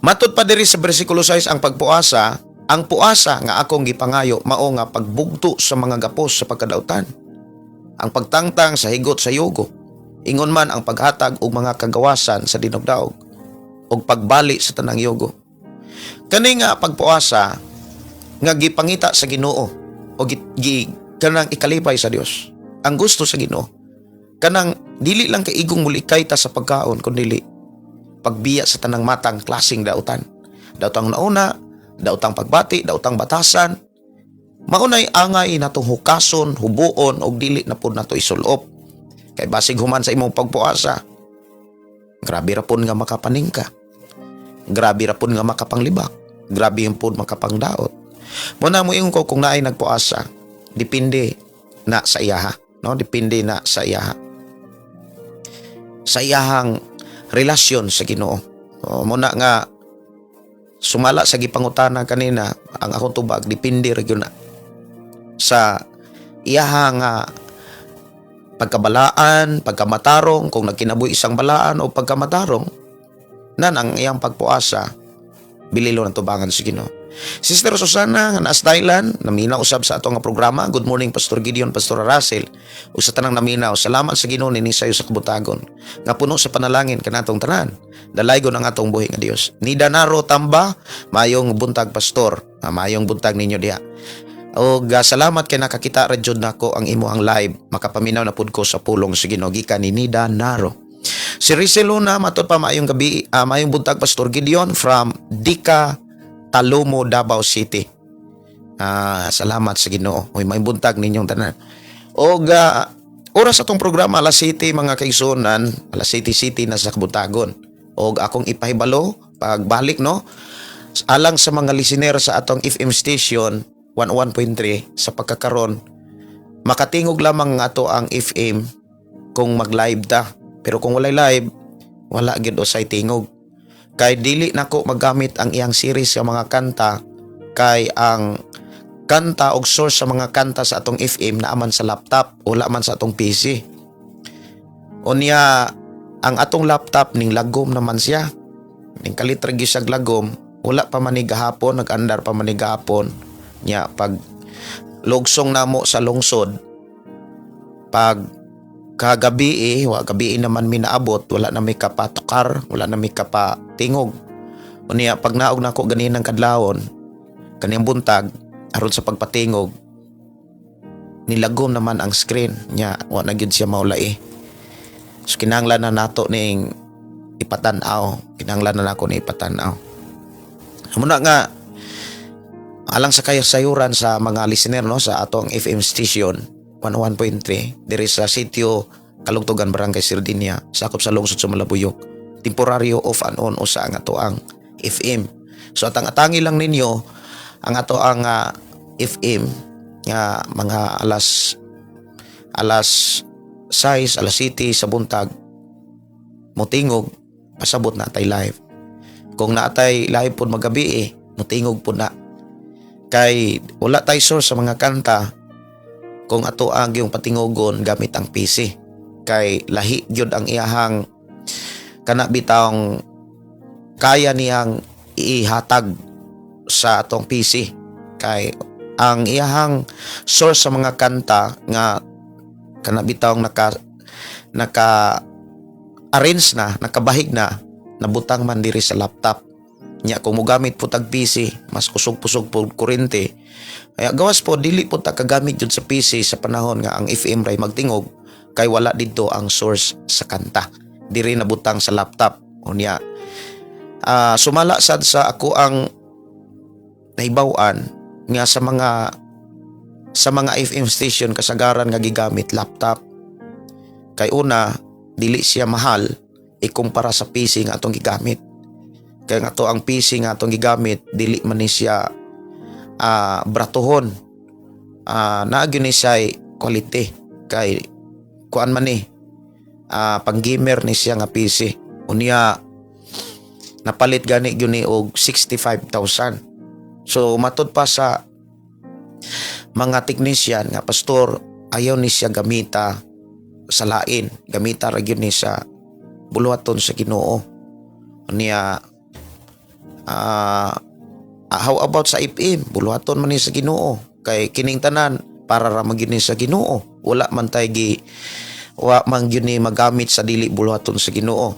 Matod pa diri sa bersikulo 6, ang pagpuasa, "Ang puasa nga akong gipangayo mao nga pagbugto sa mga gapos sa pagkadautan, ang pagtangtang sa higot sa yugo, ingon man ang paghatag og mga kagawasan sa dinugdaog ug pagbali sa tanang yugo." Kani nga pagpuasa nga gipangita sa Ginoo o kanang ikalipay sa Dios. Ang gusto sa Ginoo kanang dili lang kay igong mulikay ta sa pagkaon, kundi pagbiya sa tanang matang klaseng dautan. Dautang nauna, dautang pagbati, dautang batasan. Maunay angay natong hukason, hubuon og dili na pud nato isulop. Kay basig human sa imong pagpuasa, grabe ra pud nga makapaningka. Grabe ra pud nga makapanglibak. Grabe pud makapangdaot. Muna mo ingon ko, kung naay nagpuasa, depende na sa iyaha, no? Depende na sa iyaha. Sa iyahang relasyon sa Ginoo. O, muna nga sumala sa gipangutana kanina, ang akong tubag, depende ra gyud na sa iyaha nga pagkabalaan, pagkamatarong, kung nagkinabuhi isang balaan o pagkamatarong, nan ang iyang pagpuasa, bililon ang tubangan sa Ginoo. Sister Susana nga naas Thailand, naminaw usab sa ato nga programa. Good morning, Pastor Gideon, Pastor Russell. Ug sa tanang naminaw, salamat sa Ginoo nini sayo sa kabutagon nga puno sa panalangin kanatong tanan. Dalaygon ang atong buhi nga Dios. Ni Danaro Tamba, mayong buntag, Pastor. Mayong buntag ninyo diha. Og salamat kay nakakita ra jud nako ang imo ang live. Makapaminaw na pud ko sa pulong sa Ginoo gikan ni Nida Naro. Si Rizal Luna, matod pa, maayong gabi, maayong buntag, Pastor Gideon, from Dika Talomo, Davao City. Salamat sa Ginoo. Uy, maayong buntag ninyong tanan. Og oras atong programa alas 7, mga kaigsuonan, alas 7 City na sa Kabutagon. Og akong ipahibalo pagbalik, no, alang sa mga listener sa atong FM station 101.3, sa pagkakaron makatingog lamang ato ang FM kung mag-live ta. Pero kung walay live, wala gyud usay tingog. Kay dili nako magamit ang iyang series sa mga kanta, kay ang kanta og source sa mga kanta sa atong FM naa man sa laptop, wala man sa atong PC. Unya ang atong laptop ning lagom naman siya. Ning kalit ra gyud siyag lagom, wala pa man ni gahapon, nag-andar pa man ni gahapon. Nya pag lugsong namo sa lungsod, pag kagabi eh, wa gabi naman mi naabot, wala na mi kapatukar, wala na mi kapatingog. Unya pag naog nako ganinang kadlawon, kaniyang buntag, Aron sa pagpatingog, nilagom naman ang screen nya, wa na gyud siya maulai. So kinahanglan na nato ning ipatan-aw, kinahanglan na nako ni ipatan-aw. Muna nga alang sa kayasayuran sa mga listener, no, sa atong FM station 101.3 diri sa sitio Kalugtugan, Barangay Sardinia, sakop sa lungsod sa Malabuyok. Temporaryo off and on usa ang ato ang FM. So atang-atangi lang ninyo ang ato ang FM nga mga alas alas 6, alas 7 sa buntag motingog, pasabot na tay live. Kung naatay live pod magabi eh, motingog pod na. Kay wala tay source sa mga kanta kung ato ang yung patingogon gamit ang PC. Kay lahi gyud ang iyahang kana bitawng kaya niyang ihatag sa atong PC. Kay ang iyahang source sa mga kanta nga kana bitawng naka naka arrange na, nakabahig na, nabutang man diri sa laptop. Nya kung mogamit po tag PC, mas kusog-kusog po kuryente. Kaya gawas po dili po ta kagamit jud sa PC sa panahon nga ang FM ray magtingog kay wala didto ang source sa kanta. Diri nabutang sa laptop. Unya sumala sad sa ako ang nahibaw-an nga sa mga FM station kasagaran nga gigamit laptop. Kay una, dili siya mahal ikumpara sa PC nga atong gigamit. Kaya nga to ang PC nga atong gigamit dili man ni siya bratuhon. Naa gyud ni siya quality kay kuan man ni pang gamer ni siya nga PC. Unya napalit gani gyud ni og 65,000. So matud pa sa mga technician nga, "Pastor, ayaw ni siya gamita sa lain, gamita ra gyud ni sa buluhaton sa Ginoo." Niya how about sa FM? Buluhaton man ni sa Ginoo kay kining tanan para ra man gyud ni sa Ginoo. Wala man tay gi wa man gyud ni magamit sa dili buluhaton sa Ginoo.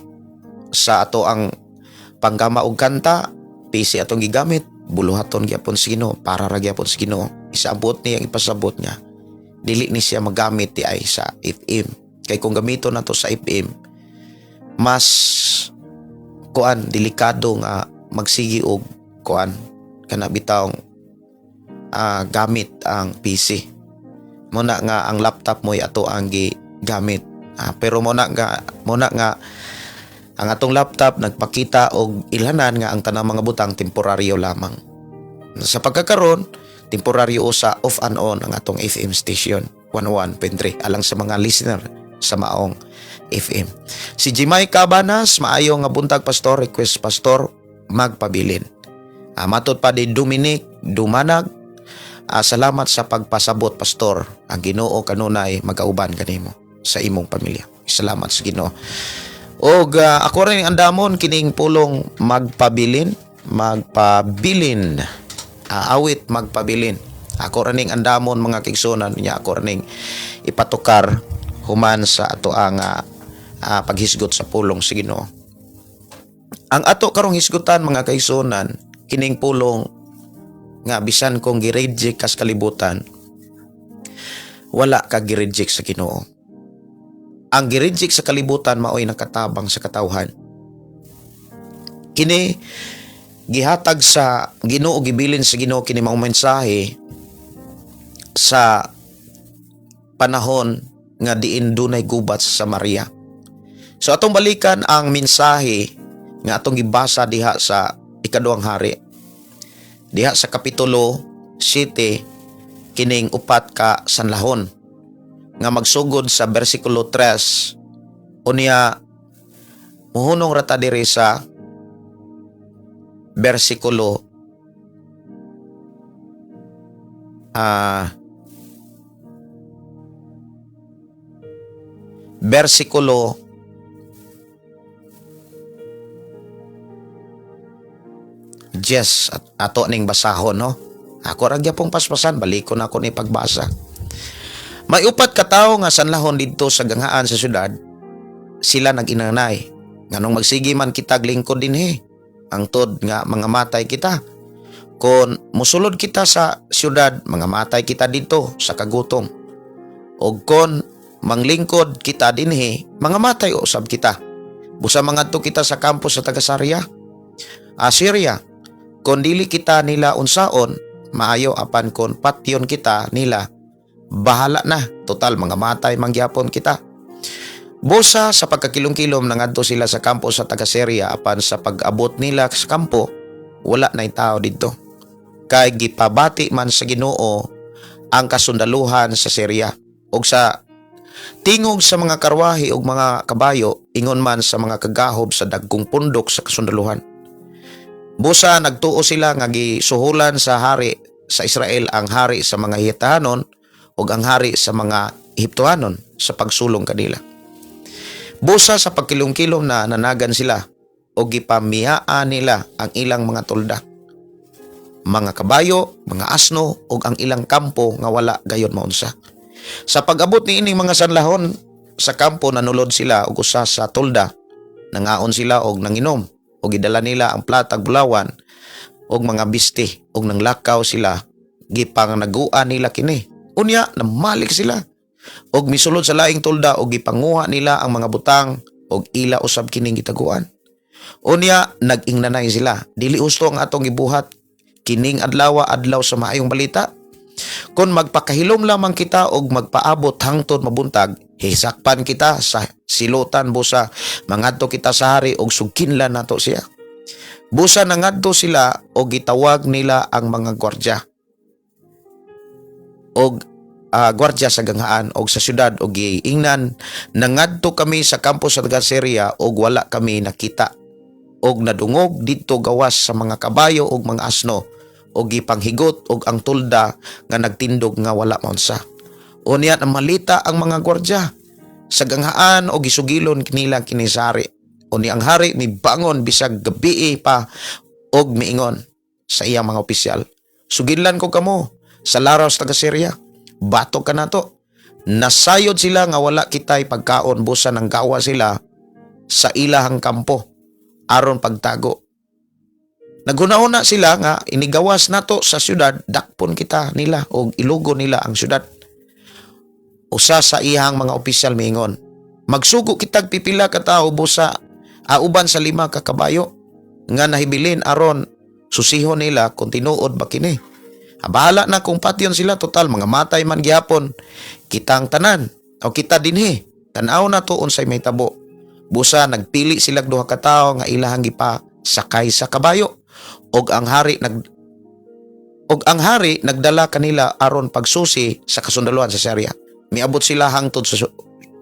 Sa ato ang panggama og kanta, PC atong gigamit, buluhaton gyapon sa Ginoo, para ra gyapon sa Ginoo. Isabot niya ang ipasabot niya. Dili ni siya magamit di ay sa FM. Kay kung gamiton nato sa FM, mas kuan, delikado nga magsigi og kuan kana bitawng gamit ang PC. Mo na nga ang laptop mo ato ang gigamit. Pero mo na nga ang atong laptop nagpakita og ilhanan nga ang tanang mga butang temporaryo lamang. Sa pagkakaron, temporaryo usa off and on ang atong FM station 101.3 alang sa mga listener sa maong FM. Si Jimay Cabanas, "Maayo nga buntag, Pastor, request, Pastor, 'Magpabilin'." Matod pa di Dominic Dumanag, "Salamat sa pagpasabot, Pastor. Ang Ginoo kanunay magauban kanimo sa imong pamilya." Salamat sa Ginoo. Og ako rin andamon kining pulong 'Magpabilin', 'Magpabilin'. Awit 'Magpabilin'. Ako ra ning andamon, mga kaigsuonan niya, ako ra ning ipatukar human sa ato ang paghisgot sa pulong sa Ginoo. Ang ato karong hisgutan, mga kaigsuonan, kining pulong nga bisan kung gi-reject kas kalibutan, wala ka gi-reject sa Ginoo. Ang gi-reject sa kalibutan maoy nakatabang sa katawhan. Kini gihatag sa Ginoo, gibilin sa Ginoo kini maong mensahe sa panahon nga diin dunay gubat sa Samaria. So atong balikan ang mensahe nga atong gibasa diha sa Ikaduhang Hari. Diha sa kapitulo 7, kining upat ka sanlahon nga magsugod sa bersikulo 3, unya muhunong rata diri sa bersikulo bersikulo 10 at ato ning basahon, no. Ako ra gyapong paspasan, balikon ako ni pagbasa. May upat ka tawo nga sanlahon didto sa ganghaan sa syudad. Sila nag-inanay, "Nganong magsige man kitag lingkod dinhi, hangtod nga mga matay kita? Kon musulod kita sa syudad, mga matay kita didto sa kagutom. Og kon manglingkod kita dinhi, mga matay usab kita. Busa mangadto kita sa kampo sa taga-Syria. Assyria, kon dili kita nila unsaon, maayo, apan kon patyon kita nila, bahala na. Total, mga matay mangyapon kita. Busa sa pagkakilom-kilom, nangadto sila sa kampo sa taga-Syria, apan sa pag-abot nila sa kampo, wala na tao didto. Kay gipabati man sa Ginoo ang kasundaluhan sa Syria og sa tingog sa mga karwahe ug mga kabayo, ingon man sa mga kagahob sa dagkong pundok sa kasundaluhan. Busa nagtuo sila nga gisuhulan sa hari sa Israel ang hari sa mga Hitahanon ug ang hari sa mga Ehiptohanon sa pagsulong kanila. Busa sa pagkilom-kilom na nanagan sila o gipamiyaan nila ang ilang mga tolda, mga kabayo, mga asno ug ang ilang kampo nga wala gayon maunsa. Sa pag-abot ni ining mga sanlahon sa kampo, nanulod sila og usa sa tolda. Nangaon sila og nanginom ug gidala nila ang platag bulawan og mga bisti ug nanglakaw sila, gipangnaguan nila kini. Unya namalik sila og misulod sa laing tolda og gipanguha nila ang mga butang og ila usab kining gitaguan. Unya nag-ingnanay sila, "Dili husto ang atong gibuhat. Kining adlaw, adlaw sa maayong balita. Kung magpakahilom lamang kita og magpaabot hangtod mabuntag, hisakpan kita sa silutan. Busa mangadto kita sa hari og sugkinlan nato siya." Busa nangadto sila og gitawag nila ang mga gwardya og gwardya sa ganghaan og sa syudad og giingnan, "Nangadto kami sa kampo sa taga Syria og wala kami nakita og nadungog didto gawas sa mga kabayo og mga asno og gipanghigot og ang tolda nga nagtindog nga wala maunsa." Unya namalita ang mga gwardya sa ganghaan og gisugilon nila kini sa hari. Unya ang hari mibangon bisag gabii pa og miingon sa iyang mga opisyal, "Suginlan ko kamo sa laraw sa taga Syria. Batok ka nato. Nasayod sila nga wala kitay pagkaon, busa nang gawa sila sa ilahang kampo aron pagtago. Naghuna-huna sila nga inigawas nato sa syudad, dakpon kita nila og ilugo nila ang syudad." Usa sa iyang mga opisyal miingon, "Magsugo kitag pipila ka tawo busa uban sa 5 ka kabayo nga nahibilin aron susihon nila kung tinuod ba kini. Ah, bahala na kung patyon sila, total mga matay man gihapon kitang tanan o kita dinhi. Tan-aw na to unsay mahitabo." Busa nagpili sila duha ka tawo nga ilahang gipa sakay sa kabayo og ang hari nagdala kanila aron pagsusi sa kasundaluhan sa Syria. Miabot sila hangtod sa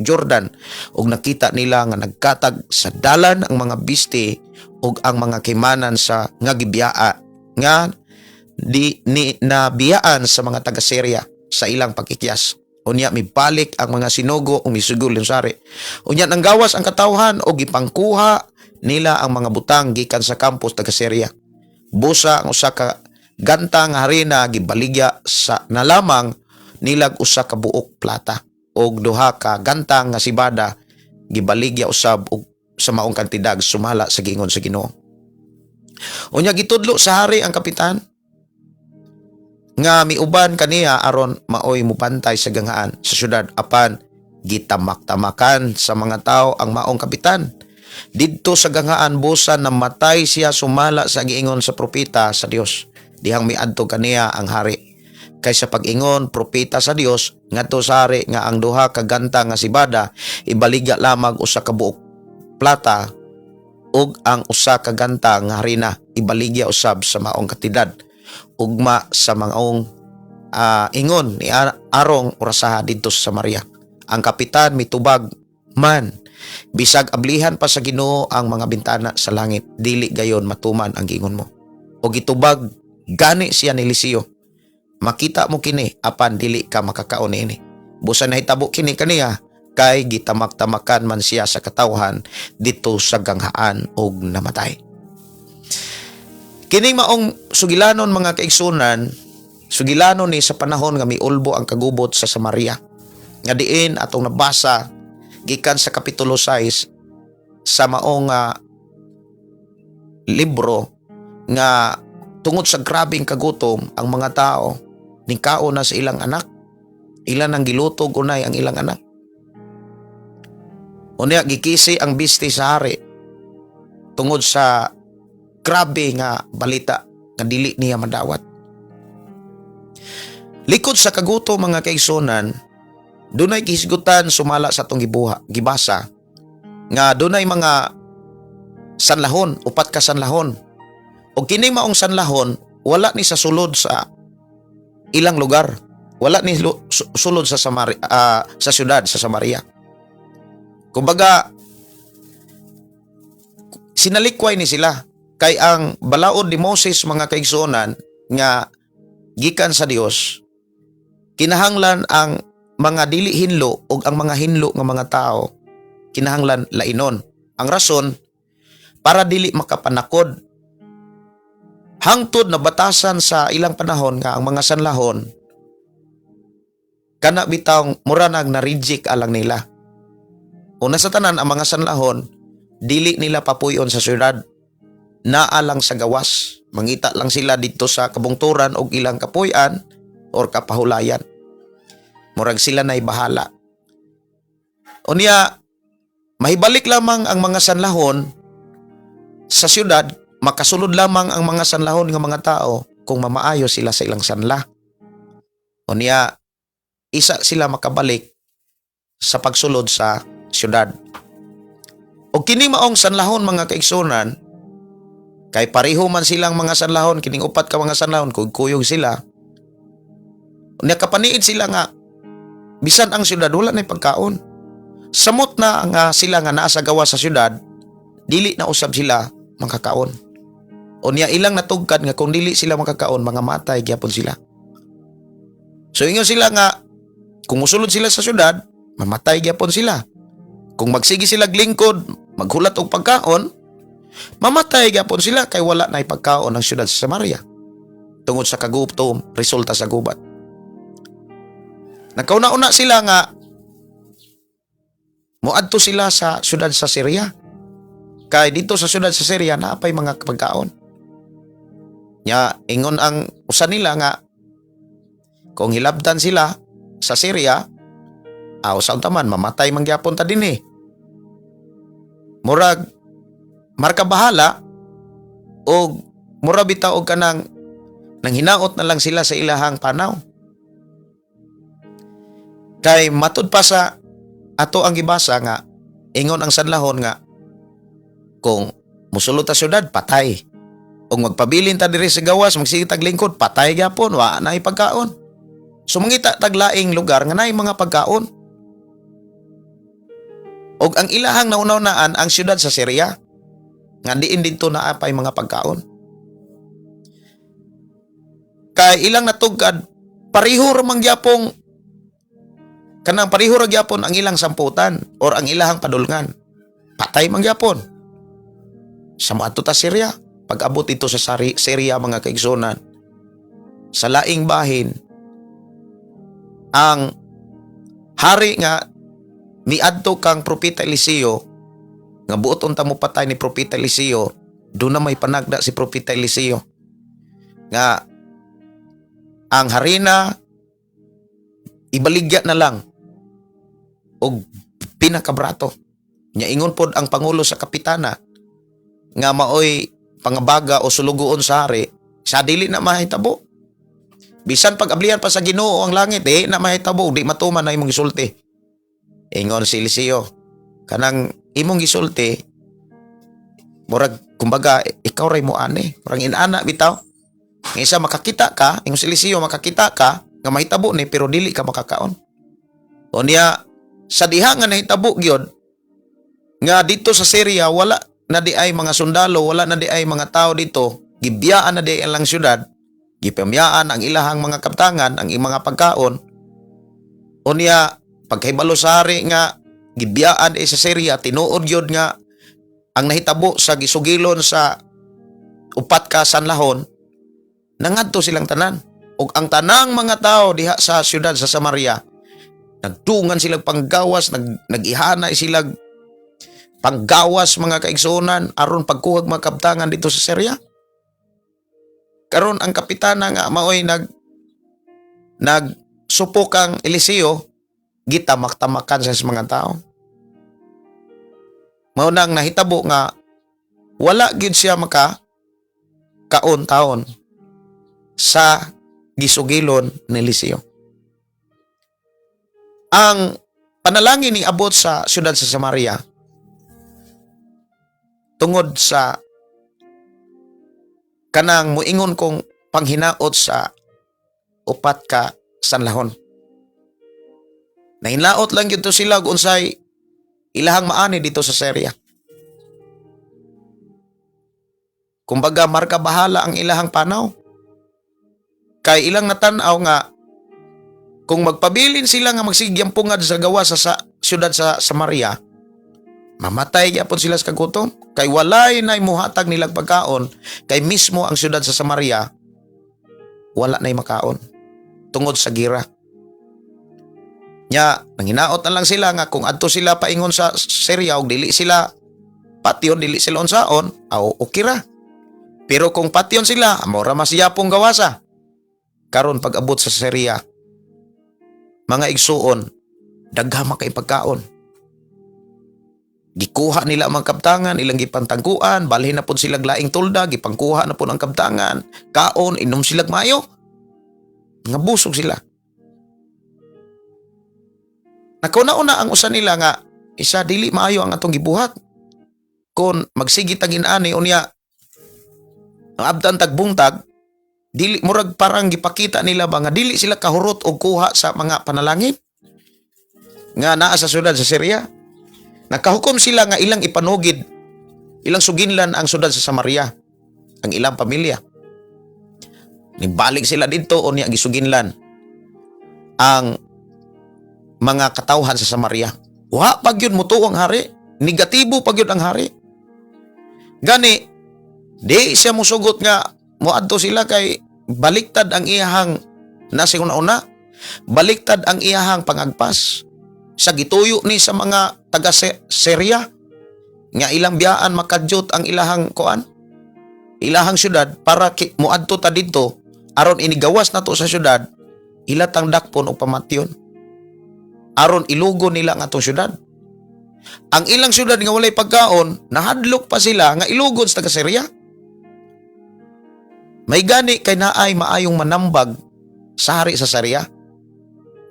Jordan ug nakita nila nga nagkatag sa dalan ang mga bisti ug ang mga kimanan sa nga gibiyaa nga di ni nabiyaan sa mga taga Syria sa ilang pagkikyas. Unya mibalik ang mga sinugo ug misugol sa hari. Unya nanggawas ang katawhan og gipangkuha nila ang mga butang gikan sa kampos taga Syria. Busa ang usa ka ganta nga harina gibaligya sa nalamang nilag usa ka buok plata og duha ka gantang nga sibada gibaligya usab og sa maong kantidad sumala sa giingon sa Ginoo. Unya gitudlo sa hari ang kapitan nga miuban kaniya aron maoy mubantay sa ganghaan sa syudad, apan gitamak-tamakan sa mga tao ang maong kapitan didto sa ganghaan, busa namatay siya sumala sa giingon sa propeta sa Dios dihang miadto kaniya ang hari. Kay sa pag-ingon propeta sa Dios ngadto sa hari nga ang duha ka ganta nga sibada ibaligya lamang usa ka buok plata ug ang usa ka ganta nga harina ibaligya usab sa maong kantidad ugma sa maong ingon ni arong orasaha didto sa Samaria. Ang kapitan mitubag man, "Bisag ablihan pa sa Ginoo ang mga bintana sa langit, dili gayon matuman ang giingon mo." O gitubag gani siya ni Eliseo, "Makita mo kini apan dili ka makakaon niini." Busa nahitabo kini kaniya kay gitamak-tamakan man siya sa katawhan didto sa ganghaan og namatay. Kining maong sugilanon, mga kaigsunan, sugilanon ni sa panahon nga miulbo ang kagubot sa Samaria. Nga diin atong nabasa gikan sa kapitulo 6 sa maong libro nga Tungod sa grabeng kagutom, ang mga tao nikaon na sa ilang anak. Ilan ang gilutog unay ang ilang anak. Unya gikisi ang bisti sa hari tungod sa grabe nga balita nga dili niya madawat. Likod sa kagutom, mga kaigsunan, dunay gihisgutan sumala sa atong gibuha, gibasa nga dunay mga sanlahon, upat ka sanlahon. O kini maong sanlahon, wala ni sa sulod sa ilang lugar. Wala ni sulod sa Samaria, sa syudad sa Samaria. Kumbaga sinalikway ni sila kay ang balaod ni Moses, mga kaigsuonan, nga gikan sa Dios, kinahanglan ang mga dili hinlo ug ang mga hinlo nga mga tao kinahanglan lainon. Ang rason, para dili makapanakod. Hangtod na batasan sa ilang panahon nga ang mga sanlahon kana bitawng mura nag na-reject alang nila. Una sa tanan, ang mga sanlahon dili nila papuyon sa syudad, naa lang sa gawas. Mangita lang sila dito sa kabungturan og ilang kapuy-an or kapahulayan. Murag sila na'y bahala. Unya mahibalik lamang ang mga sanlahon sa syudad, makasulod lamang ang mga sanlahon nga mga tao kung mamaayo sila sa ilang sanla. Unya isa sila makabalik sa pagsulod sa syudad. O kini maong sanlahon, mga kaigsunan, kay pareho man silang mga sanlahon, kining upat ka mga sanlahon, kuyog sila. Unya kapaniid sila nga bisan ang syudad wala na pagkaon. Samot na nga sila nga naa sa gawas sa syudad, dili na usab sila makakaon. Unya ilang natugkad nga kung dili sila makakaon, mga matay gyapon sila. So ingon sila nga kung musulod sila sa syudad, mamatay gyapon sila. Kung magsige sila lingkod, maghulat og pagkaon, mamatay gyapon sila kay wala na pagkaon ang syudad sa Samaria. Tungod sa kagutom, resulta sa gubat. Nagkauna-una sila nga moadto sila sa syudad sa Syria. Kay dito sa syudad sa Syria naapay mga pagkaon. Nya ingon ang usa nila nga kung hilabtan sila sa Syria, aw sa unta man mamatay man gyapon ta dinhi. Murag marka bahala og mura bitaw og kanang nang hinaot na lang sila sa ilahang panaw. Kay matud pa sa ato ang gibasa nga ingon ang sanlahon nga kung musulod ta syudad, patay. Ug magpabilin ta diri sa gawas, magsige tag lingkod, patay gyapon, wa na pagkaon. So mangita tag laing lugar nga naay mga pagkaon. Og ang ilahang nauna-unaan ang syudad sa Syria nga diin didto naa pay mga pagkaon. Kay ilang natugkad, pareho ra man gyapong kanang pareho ra gyapon ang ilang samputan or ang ilahang padulngan. Patay man gyapon. Sa moadto ta Syria, pag-abot ito sa Syria, mga kaigsunan, sa laing bahin, ang hari nga miadto kang Propeta Eliseo nga buot unta mo patay ni Propeta Eliseo, doon na may panagda si Propeta Eliseo nga ang harina ibaligya na lang og pinakabrato. Nya ingon pod ang pangulo sa kapitana nga maoy pangabaga o sulugoon sa hari sa dili na mahitabo. Bisan pag ablihan pa sa Ginoo ang langit, eh na mahitabo, di matuman na imong gisulti. Ingon si Eliseo, kanang imong gisulti, murag kumbaga ikaw ray mo ani, murag inana bitaw. Nga isa makakita ka, ingon si Eliseo, makakita ka nga mahitabo ni pero dili ka makakaon. O niya sa diha nga nahitabo gyud nga dito sa Syria wala na di ay mga sundalo, wala na di ay mga tao dito, gibiyaan na di ang lang syudad, gipamyaan ang ilahang mga kaptangan, ang mga pagkaon. Unya pagkahibalo sa hari nga gibiyaan di sa Syria, tinuod gyud nga ang nahitabo sa gisugilon sa upat ka sanlahon, nangadto silang tanan. Ug ang tanang mga tao diha sa syudad sa Samaria, nagtungan sila panggawas, nag-ihanay sila panggawas, mga kaigsuonan, aron pagkuhag mga kabtangan dito sa Syria. Karon ang kapitana nga maoy nag supok kang Eliseo, gitamak-tamakan sa mga tao. Mao nang nahitabo nga wala gyud siya maka kaon taon sa gisugilon ni Eliseo. Ang panalangin ni abot sa siyudad sa Samaria tungod sa kanang muingon kong panghinaot sa upat ka sanlahon. Nahinaot lang gyud to sila kung unsay ilahang maani dito sa Syria. Kumbaga marka bahala ang ilahang panaw. Kay ilang natan-aw nga kung magpabilin sila nga magsigyang pungad sa gawa sa siyudad sa Samaria, mamatay gyapon sila sa kagutom. Kay walay na muhatag nilang pagkaon, kay mismo ang siyudad sa Samaria, wala na'y makaon tungod sa gira. Nya, nanghinaot na lang sila nga kung adto sila paingon sa Syria og dili sila patyon, dili sila unsaon, aw okay ra. Pero kung patyon sila, mao ra masiyapong gawasa. Karon pag abot sa Syria, mga igsuon, daghan kay pagkaon. Gikuha nila ang mga kabtangan, ilang gipantangkuan, balhin na pud sila laing tulda, gipangkuha na pud ang kabtangan, kaon, inom sila mayo. Nga busog sila. Nakauna-una ang usa nila nga isa, dili maayo ang atong gibuhat. Kung magsige tag inani unya ang abdan tag buntag, dili murag parang gipakita nila ba nga dili sila kahurot og kuha sa mga panalangin nga naa sa syudad sa Syria. Nakahukom sila nga ilang ipanugid, ilang suginlan ang syudad sa Samaria, ang ilang pamilya. Nibalik sila dito unya gisuginlan ang mga katawhan sa Samaria. Wa pa gyud mutuo ang hari, negatibo pa gyud ang hari. Gani di siya musugot nga moadto sila kay baliktad ang iyahang nasa una, baliktad ang iyahang pangagpas sa gituyo ni sa mga taga Syria nga ilang biyaan makadyot ang ilahang kuan, ilahang syudad para moadto ta didto aron inigawas nato sa syudad, ila tang dakpon og pamatyon aron ilugo nila ang atong syudad. Ang ilang syudad nga walay pagkaon, nahadlok pa sila nga ilugod sa taga Syria. May gani kay naay maayong manambag sa hari sa Syria.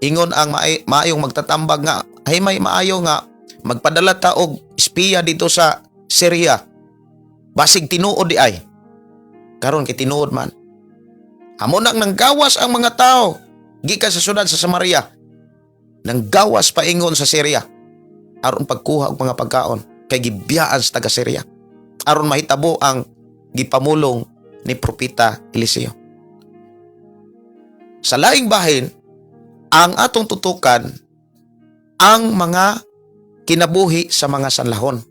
Ingon ang maayong magtatambag nga ay may maayo nga magpadala ta og espiya dito sa Syria. Basig tinuod di ay. Karon kay tinuod man. Amo nang nanggawas ang mga tao gikan sa syudad sa Samaria. Nanggawas paingon sa Syria aron pagkuha og mga pagkaon kay gibiyaan sa taga Syria. Aron mahitabo ang gipamulong ni Propeta Eliseo. Sa laing bahin, ang atong tutukan ang mga kinabuhi sa mga sanlahon.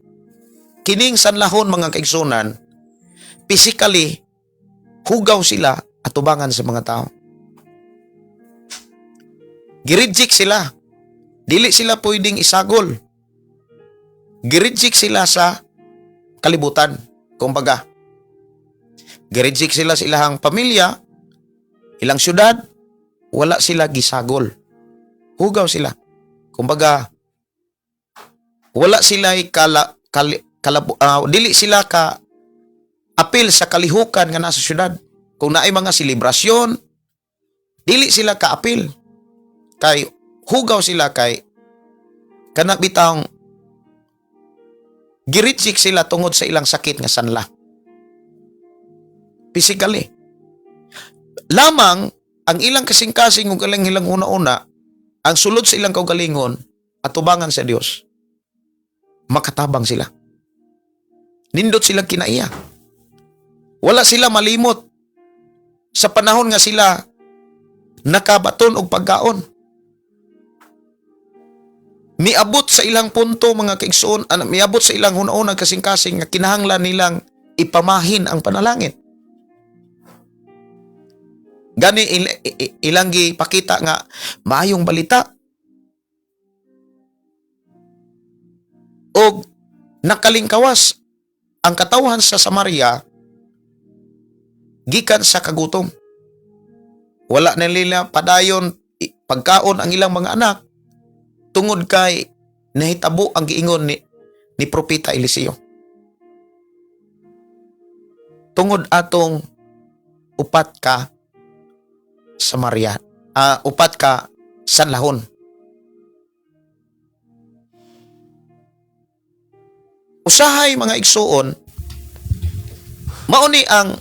Kining sanlahon, mga kaigsunan, physically, hugaw sila atubangan sa mga tao. Gireject sila. Dili sila pwedeng isagol. Gireject sila sa kalibutan. Kumbaga, gireject sila sa ilahang pamilya, ilang syudad, wala sila gisagol. Hugaw sila. Kumbaga, wala sila kala, kali, kalabu, dili sila ka apil sa kalihukan nga nasa syudad. Kung naay mga selebrasyon, dili sila kaapil. Kay hugaw sila, kay kana bitawng gireject sila tungod sa ilang sakit nga sanla. Physically. Lamang ang ilang kasing-kasing ug ilang ilang una-una, ang sulod sa ilang kaugalingon atubangan sa Dios. Makatabang sila. Nindot sila kinaiya. Wala sila malimot sa panahon nga sila nakabaton og pagkaon. Miabot sa ilang punto, mga kaigsoon, miabot sa ilang hunauna kasing-kasing nga kinahanglan nilang ipamahin ang panalangin. Gani ilang gipakita nga maayong balita. Og nakalingkawas ang katawhan sa Samaria. Gikan sa kagutom. Wala na nila padayon pagkaon ang ilang mga anak tungod kay nahitabo ang giingon ni Propeta Eliseo. Tungod atong upat ka Samaria, upat ka sanlahon. Usahay, mga igsuon, mauni ang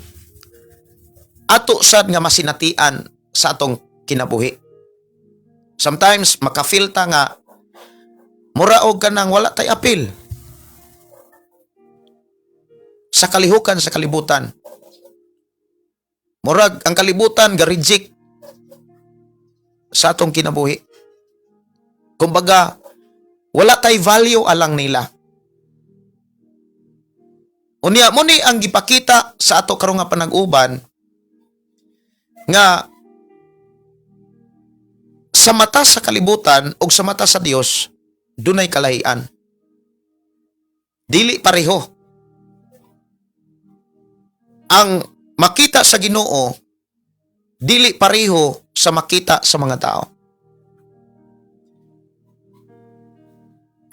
ato sad nga masinatian sa atong kinabuhi. Sometimes makafeel ta nga mura og kanang wala tay apil sa kalihukan sa kalibutan. Murag ang kalibutan ga-reject sa atong kinabuhi. Kumbaga, wala tay value alang nila. Unya mo ni ang gipakita sa ato karon nga panag-uban nga sa mata sa kalibutan ug sa mata sa Dios dunay kalahian. Dili pareho. Ang makita sa Ginoo, dili pareho sa makita sa mga tao.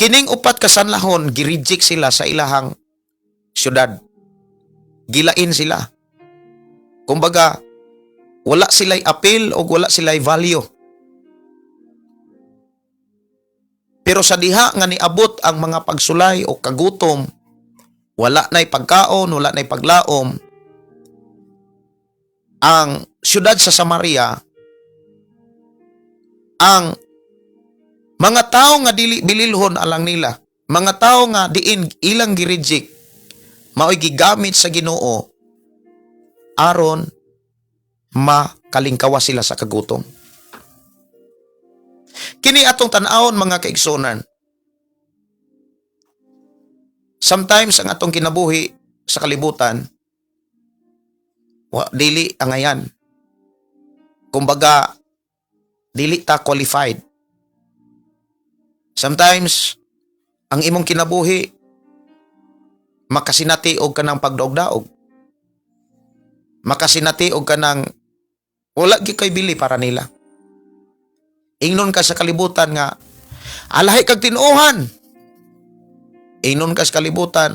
Kining upat ka sanlahon, gi-reject sila sa ilahang syudad. Gilain sila. Kumbaga, wala sila'y appeal o wala sila'y value. Pero sa diha nga niabot ang mga pagsulay o kagutom, wala na'y pagkaon, wala na'y paglaom, ang syudad sa Samaria, ang mga tao nga dili bililhon alang nila, mga tao nga diin ilang gi-reject, mao'y gigamit sa Ginoo aron makalingkawa sila sa kagutom. Kini atong tan-awon, mga kaigsunan. Sometimes ang atong kinabuhi sa kalibutan wa, dili angayan. Kumbaga, dili ta qualified. Sometimes ang imong kinabuhi makasinati og kanang pagdaog-daog. Makasinati og kanang wala gyud kay bili para nila. Ingnon ka sa kalibutan nga alahi kag tinuohan. Ingnon ka sa kalibutan,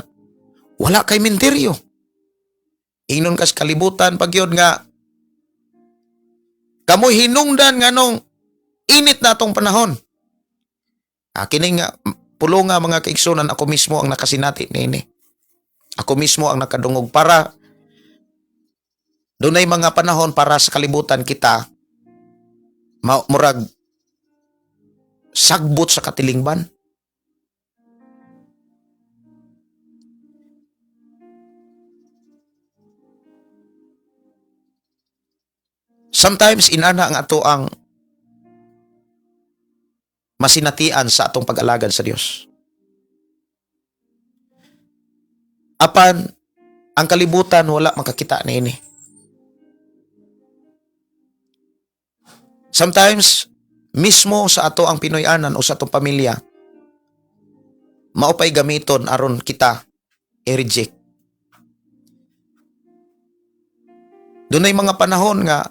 wala kay minteryo. Ingnon ka sa kalibutan pagyod nga kamoy hinungdan nganong init na atong panahon. Kini nga pulo nga, mga kaigsunan, ako mismo ang nakasinati niini. Ako mismo ang nakadungog para dunay mga panahon para sa kalibutan kita murag sagbot sa katilingban. Sometimes inana ang ato ang masinatian sa atong pag-alagad sa Dios. Apan ang kalibutan wala makakita niini. Sometimes mismo sa ato ang Pinoy-anan o sa atong pamilya, mao pay gamiton aron kita i-reject. Dunay mga panahon nga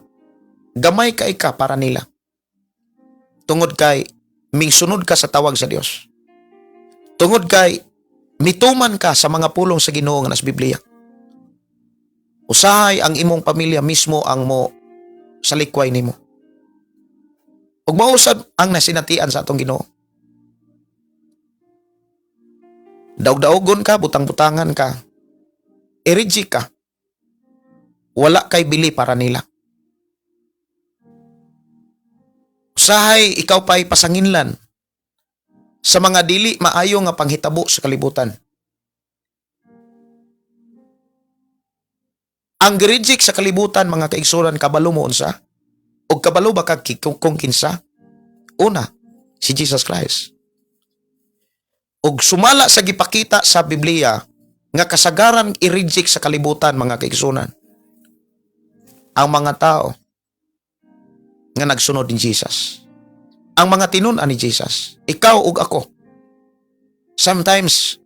gamay kay ka para nila. Tungod kay mingsunod ka sa tawag sa Dios. Tungod kay mituman ka sa mga pulong sa Ginoo nga nas Biblia. Usahay ang imong pamilya mismo ang mo salikway nimo. Ug mausab ang nasinatian sa atong Ginoo. Daog-daogon ka, butang-butangan ka, i-reject ka. Wala kay bili para nila. Usahay ikaw pa'y pasanginlan sa mga dili maayo nga panghitabo sa kalibutan. Ang gi-reject sa kalibutan, mga kaigsunan, kabalo mo unsa? O kabalo ba ka kung kinsa? Una, si Jesus Christ. Og sumala sa gipakita sa Biblia nga kasagaran i-reject sa kalibutan, mga kaigsunan, ang mga tao nga nagsunod ni Jesus. Ang mga tinun-an ni Jesus. Ikaw ug ako. Sometimes,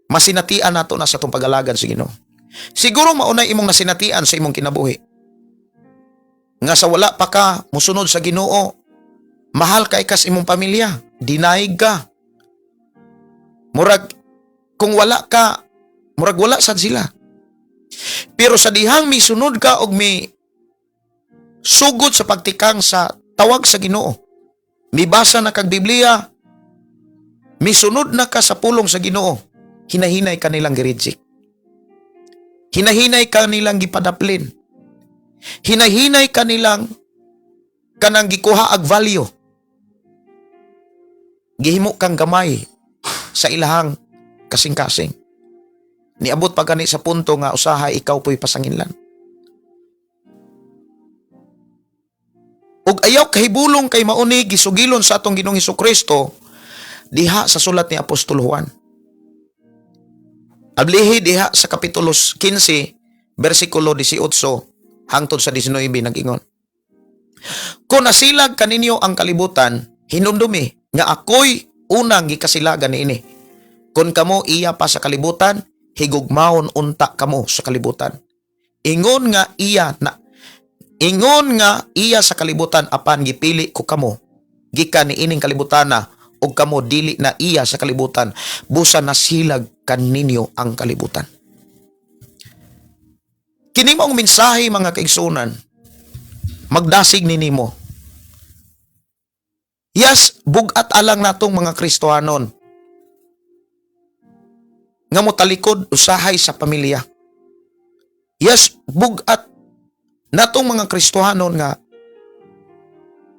masinatian nato na sa atong pag-alagad sa Ginoo. Siguro maunay imong nasinatian sa imong kinabuhi. Nga sa wala pa ka musunod sa Ginoo, mahal kay kas imong pamilya, dinaig ka. Murag kung wala ka, murag wala sad sila. Pero sa dihang misunod ka og mi sugod sa pagtikang sa tawag sa Ginoo, mibasa na kag Biblia, misunod na ka sa pulong sa Ginoo, hinahinay ka nilang gi-reject. Hinahinay ka nilang gipadaplin. Hinahinay ka nilang kanang gikuha ag value. Gihimo kang gamay sa ilahang kasing-kasing. Niabot pa gani sa punto nga usahay ikaw po'y pasanginlan. Ug ayaw kahibulong kay mauni gisugilon sa atong Ginoong Kristo diha sa sulat ni Apostol Juan. Ablihi diha sa Kapitulo 15, versikulo 18 hangtod sa 19 nag-ingon. "Kung nasilag kaninyo ang kalibutan, hinumdumi nga ako'y unang gikasilagan niini. Kung kamo iya pa sa kalibutan, higugmaon unta kamo sa kalibutan. Ingon nga iya sa kalibutan, apan gipili ko kamo gikan niining kalibutana ug kamo dili na iya sa kalibutan, busa nasilag kaninyo ang kalibutan." Kini maong mensahe, mga kaigsunan, magdasig ni nimo. Yes, bugat alang natong mga Kristohanon nga motalikod usahay sa pamilya. Yes, bugat natong mga Kristohanon nga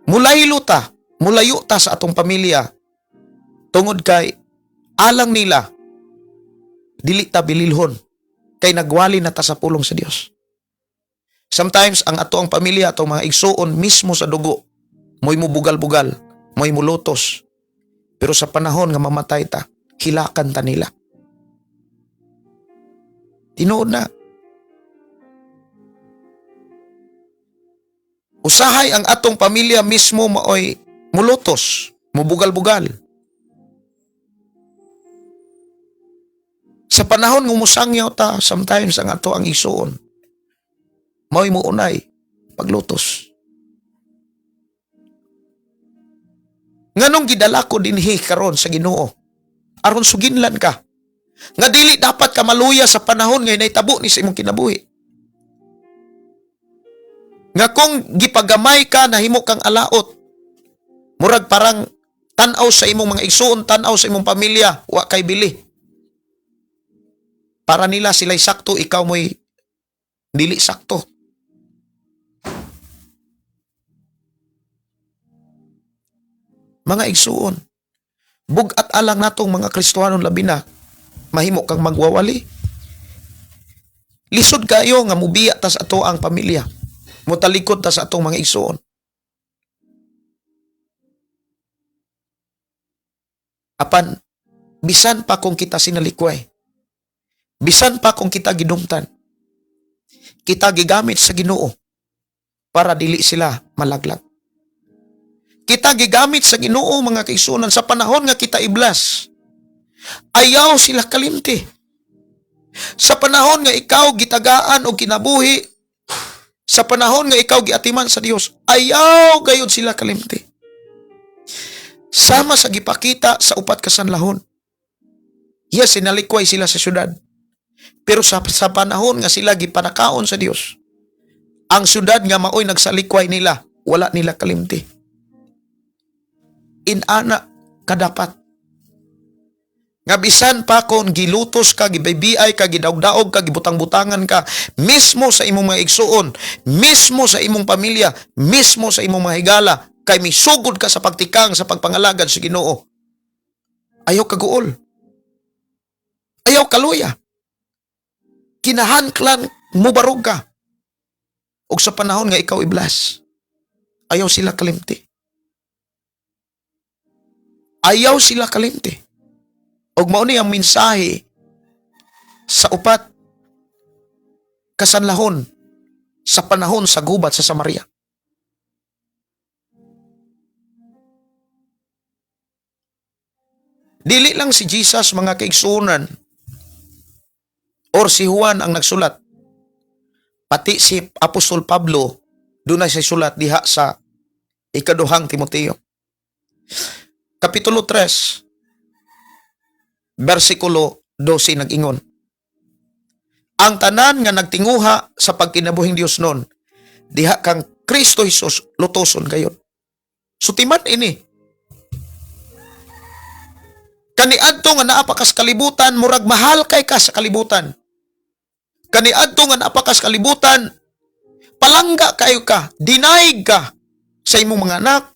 mulaylo ta, mulayo ta sa atong pamilya tungod kay alang nila dili ta bililhon kay nagwali na ta sa pulong sa Dios. Sometimes ang ato ang pamilya, atong mga igsuon mismo sa dugo, mo'y mubugal-bugal, mo'y mulutos. Pero sa panahon nga mamatay ta, hilakan ta nila. Tinuod na. Usahay ang atong pamilya mismo maoy mulutos, mubugal-bugal. Sa panahon nga musangyaw ta, sometimes ang ato ang igsuon maoy muunay paglutos. Nganong gidala ko dinhi karon sa Ginoo? Aron suginlan ka nga dili dapat ka maluya sa panahon nga nahitabo ni sa imong kinabuhi. Nga kung gipagamay ka, nahimo kang alaot. Murag parang tan-aw sa imong mga igsuon, tan-aw sa imong pamilya, wa kay bili. Para nila sila'y sakto, ikaw mo'y dili sakto. Mga igsuon, bugat alang natong mga Kristohanon, labi na mahimo kang magwawali. Lisod kayo nga mubiya ta sa ato ang pamilya. Mutalikod ta sa atong mga igsuon. Apan bisan pa kung kita sinalikway, bisan pa kung kita gidumtan, kita gigamit sa Ginoo para dili sila malaglag. Kita gigamit sa Ginoo, mga kaigsuonan, sa panahon nga kita i-bless. Ayaw sila kalimti. Sa panahon nga ikaw gitagaan og kinabuhi, sa panahon nga ikaw giatiman sa Dios, ayaw gayud sila kalimti. Sama sa gipakita sa upat ka sanlahon. Yes, sinalikway sila sa syudad. Pero sa panahon nga sila gipanakaon sa Dios, ang syudad nga maoy nagsalikway nila, wala nila kalimti. Inana kadapat. Nga bisan pa kon gilutos ka, gibaybiay ka, gidaog-daog ka, gibutang-butangan ka, mismo sa imong mga igsuon, mismo sa imong pamilya, mismo sa imong mga higala, kay misugod ka sa pagtikang sa pagpangalagad sa Ginoo. Ayaw kaguol. Ayaw kaluya. Kinahanglan mubarog ka. Ug sa panahon nga ikaw i-bless, ayaw sila kalimti. Ayaw sila kalimti. Ug mao ni ang mensahe sa upat kasanlahon sa panahon sa gubat sa Samaria. Dili lang si Jesus, mga kaigsunan, Or si Juan ang nagsulat. Pati si Apostol Pablo dunay say sulat diha sa ikaduhang Timoteo. Kapitulo 3, bersikulo 12 nag-ingon. Ang tanan nga nagtinguha sa pagkinabuhing Dios nun, diha kang Kristo Jesus lutoson gayon. Sutiman ini. Kaniadto nga naa pa kas kalibutan, murag mahal kay ka sa kalibutan. Kaniadto nga naa pa kas kalibutan, palangga kayo ka, denied ka sa imong mga anak,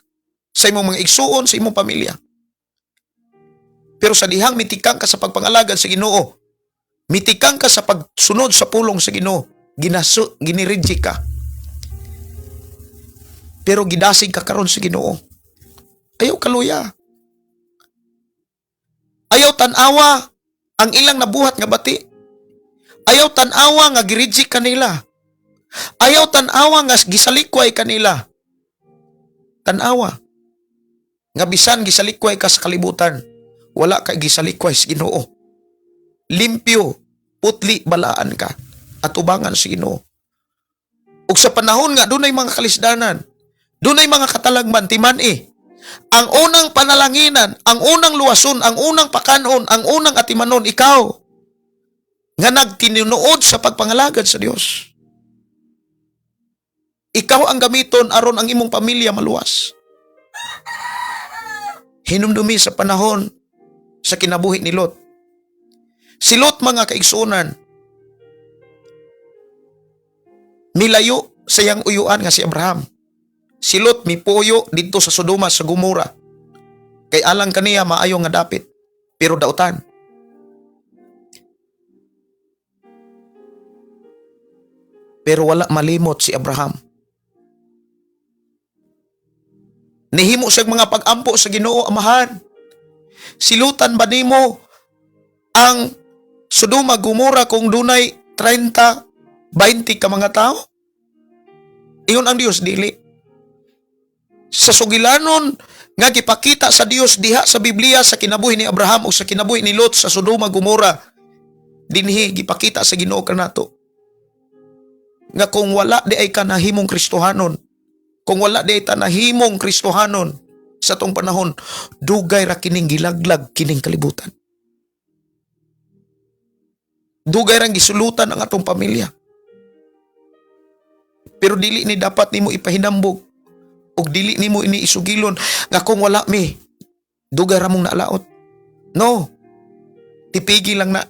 sa imong mga igsuon, sa imong pamilya. Pero sa dihang mitikang ka sa pagpangalagad sa Ginoo, mitikang ka sa pagsunod sa pulong sa Ginoo, ginasu, ginireject ka. Pero gidasig ka karon sa Ginoo. Ayaw kaluya. Ayaw tan-awa ang ilang nabuhat nga bati. Ayaw tan-awa nga gireject kanila. Ayaw tan-awa nga gisalikway kanila. Tan-awa nga bisan gisalikway ka sa kalibutan, wala ka gisalikway sa Ginoo. Limpyo, putli balaan ka at ubangan sa Ginoo. Ug sa panahon nga dunay mga kalisdanan, dunay mga katalagman timan eh. Ang unang panalanginan, ang unang luwason, ang unang pakanon, ang unang atimanon, ikaw nga nagtinuod sa pagpangalagad sa Dios. Ikaw ang gamiton aron ang imong pamilya maluwas. Hinumdumi sa panahon sa kinabuhi ni Lot. Si Lot, mga kaigsuonan, milayo sa iyang uyuan nga si Abraham. Si Lot mipuyo didto sa Sodoma, sa Gomora. Kay alang kaniya maayo nga dapit, pero dautan. Pero wala malimot si Abraham. Nihimo siya mga pag-ampo sa Ginoo, Amahan. Silutan ba nimo ang Sodoma Gomora kung dunay 30, 20 ka mga tao? Ingon ang Dios, dili. Sa sugilanon nga gipakita sa Dios diha sa Biblia sa kinabuhi ni Abraham o sa kinabuhi ni Lot sa Sodoma Gomora, dinhi gipakita sa Ginoo kanato nga kung wala di ay ka nahimong Kristohanon, kung wala di ay ta nahimong Kristohanon sa tong panahon, dugay ra kining gilaglag kining kalibutan. Dugay ra gisulutan ang atong pamilya. Pero dili ni dapat nimo ipahinambog ug dili nimo ini isugilon nga kung wala mi, dugay ra mong naalaot. No. Tipigi lang na.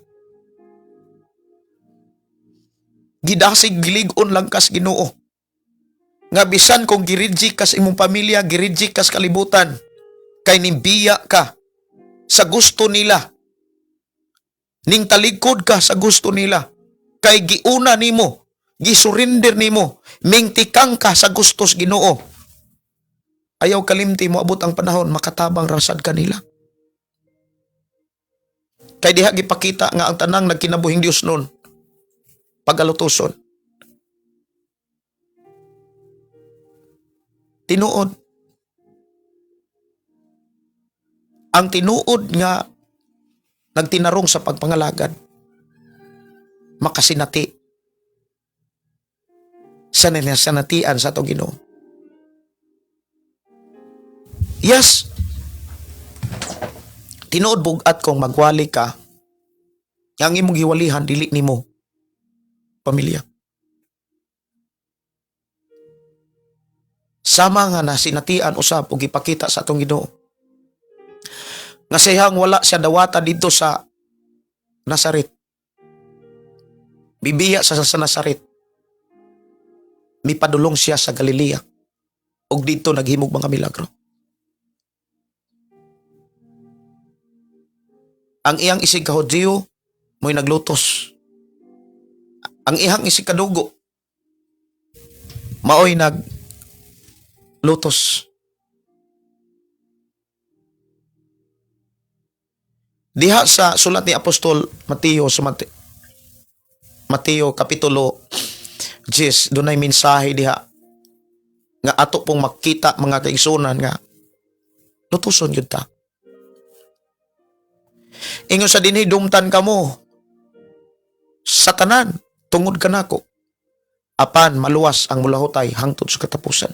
Gidasig gilig-on lang kas Ginoo. Nga bisan kung gireject ka sa imong pamilya, gireject ka sa kalibutan, kay nimbiya ka sa gusto nila. Ning talikod ka sa gusto nila. Kay giuna nimo, gisurrender nimo, mingtikang ka sa gustos Ginoo. Ayaw kalimti, moabot ang panahon makatabang rasad kanila. Kay diha gipakita nga ang tanang nagkinabuhing Dios nun pagalutoson. Tinuod. Ang tinuod nga nagtinarong sa pagpangalagad, makasinati sa ninasanatian sa atong Ginoo. Yes, tinuod bugat kung magwali ka, ang imong giwalihan dili nimo pamilya. Sama nga nasinatian usab ug gipakita sa atong Ginoo nga siyang wala siya dawata dito sa Nazaret. Bibiya sa Nazaret. Mipadulong siya sa Galilea ug dito naghimog mga milagro. Ang iyang isig ka Hudyo mo'y naglutos. Ang iyang isig kadugo maoy naglutos. Diha sa sulat ni Apostol Mateo sa Mateo kapitulo 10, dunay mensahe diha nga ato pong makita, mga kaigsunan, nga lutuson gyud ta. Ingon sa dinhi, dumtan kamo sa tanan tungod kanako. Apan maluwas ang mulahutay hangtod sa katapusan.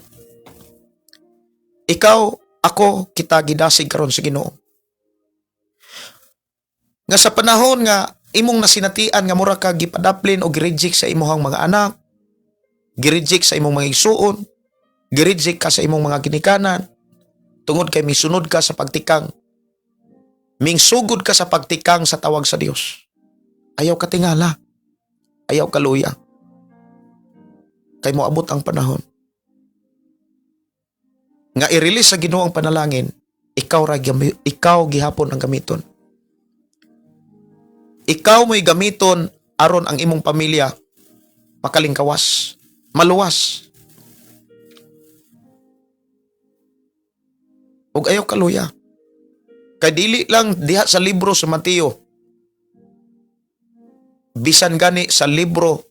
Ikaw, ako, kita gidasig karon sa Ginoo. Nga sa panahon nga imong nasinatian nga mura ka gipadaplin o gireject sa imong mga anak, gireject sa imong mga igsuon, gireject ka sa imong mga ginikanan, tungod kay misunod ka sa pagtikang, mingsugod ka sa pagtikang sa tawag sa Dios. Ayaw ka tingala. Ayaw ka luya. Kay moabot ang panahon nga i-release sa Ginoo ang panalangin, ikaw gihapon ang gamiton. Ikaw mo'y gamiton aron ang imong pamilya makalingkawas, maluwas. Ug ayaw kaluya. Kay dili lang diha sa libro sa Mateo, bisan gani sa libro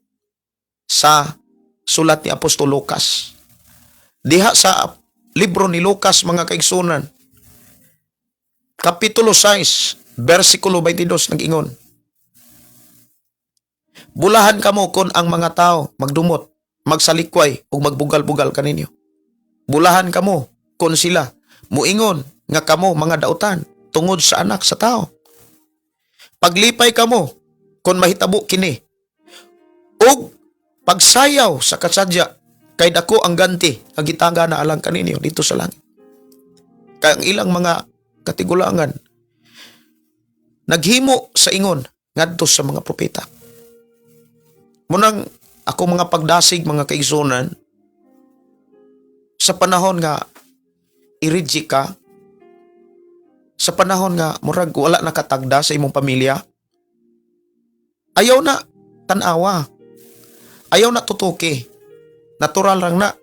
sa sulat ni Apostol Lucas. Diha sa libro ni Lucas, mga kaigsunan, Kapitulo 6, versikulo 22 nag-ingon: "Bulahan kamo kon ang mga tao magdumot, magsalikway ug magbugal-bugal kaninyo. Bulahan kamo kon sila muingon nga kamo mga dautan tungod sa Anak sa Tao. Paglipay kamo kon mahitabo kini ug pagsayaw sa kasadya kay dako ang ganti nga gitanga na alang kaninyo dito sa langit." Kay ang ilang mga katigulangan naghimo sa ingon ngadto sa mga propeta. Munang ako mga pagdasig, mga kaigsunan, sa panahon nga i-reject ka, sa panahon nga murag wala nakatagda sa imong pamilya, ayaw na tanawa. Ayaw na tutuki. Natural lang na.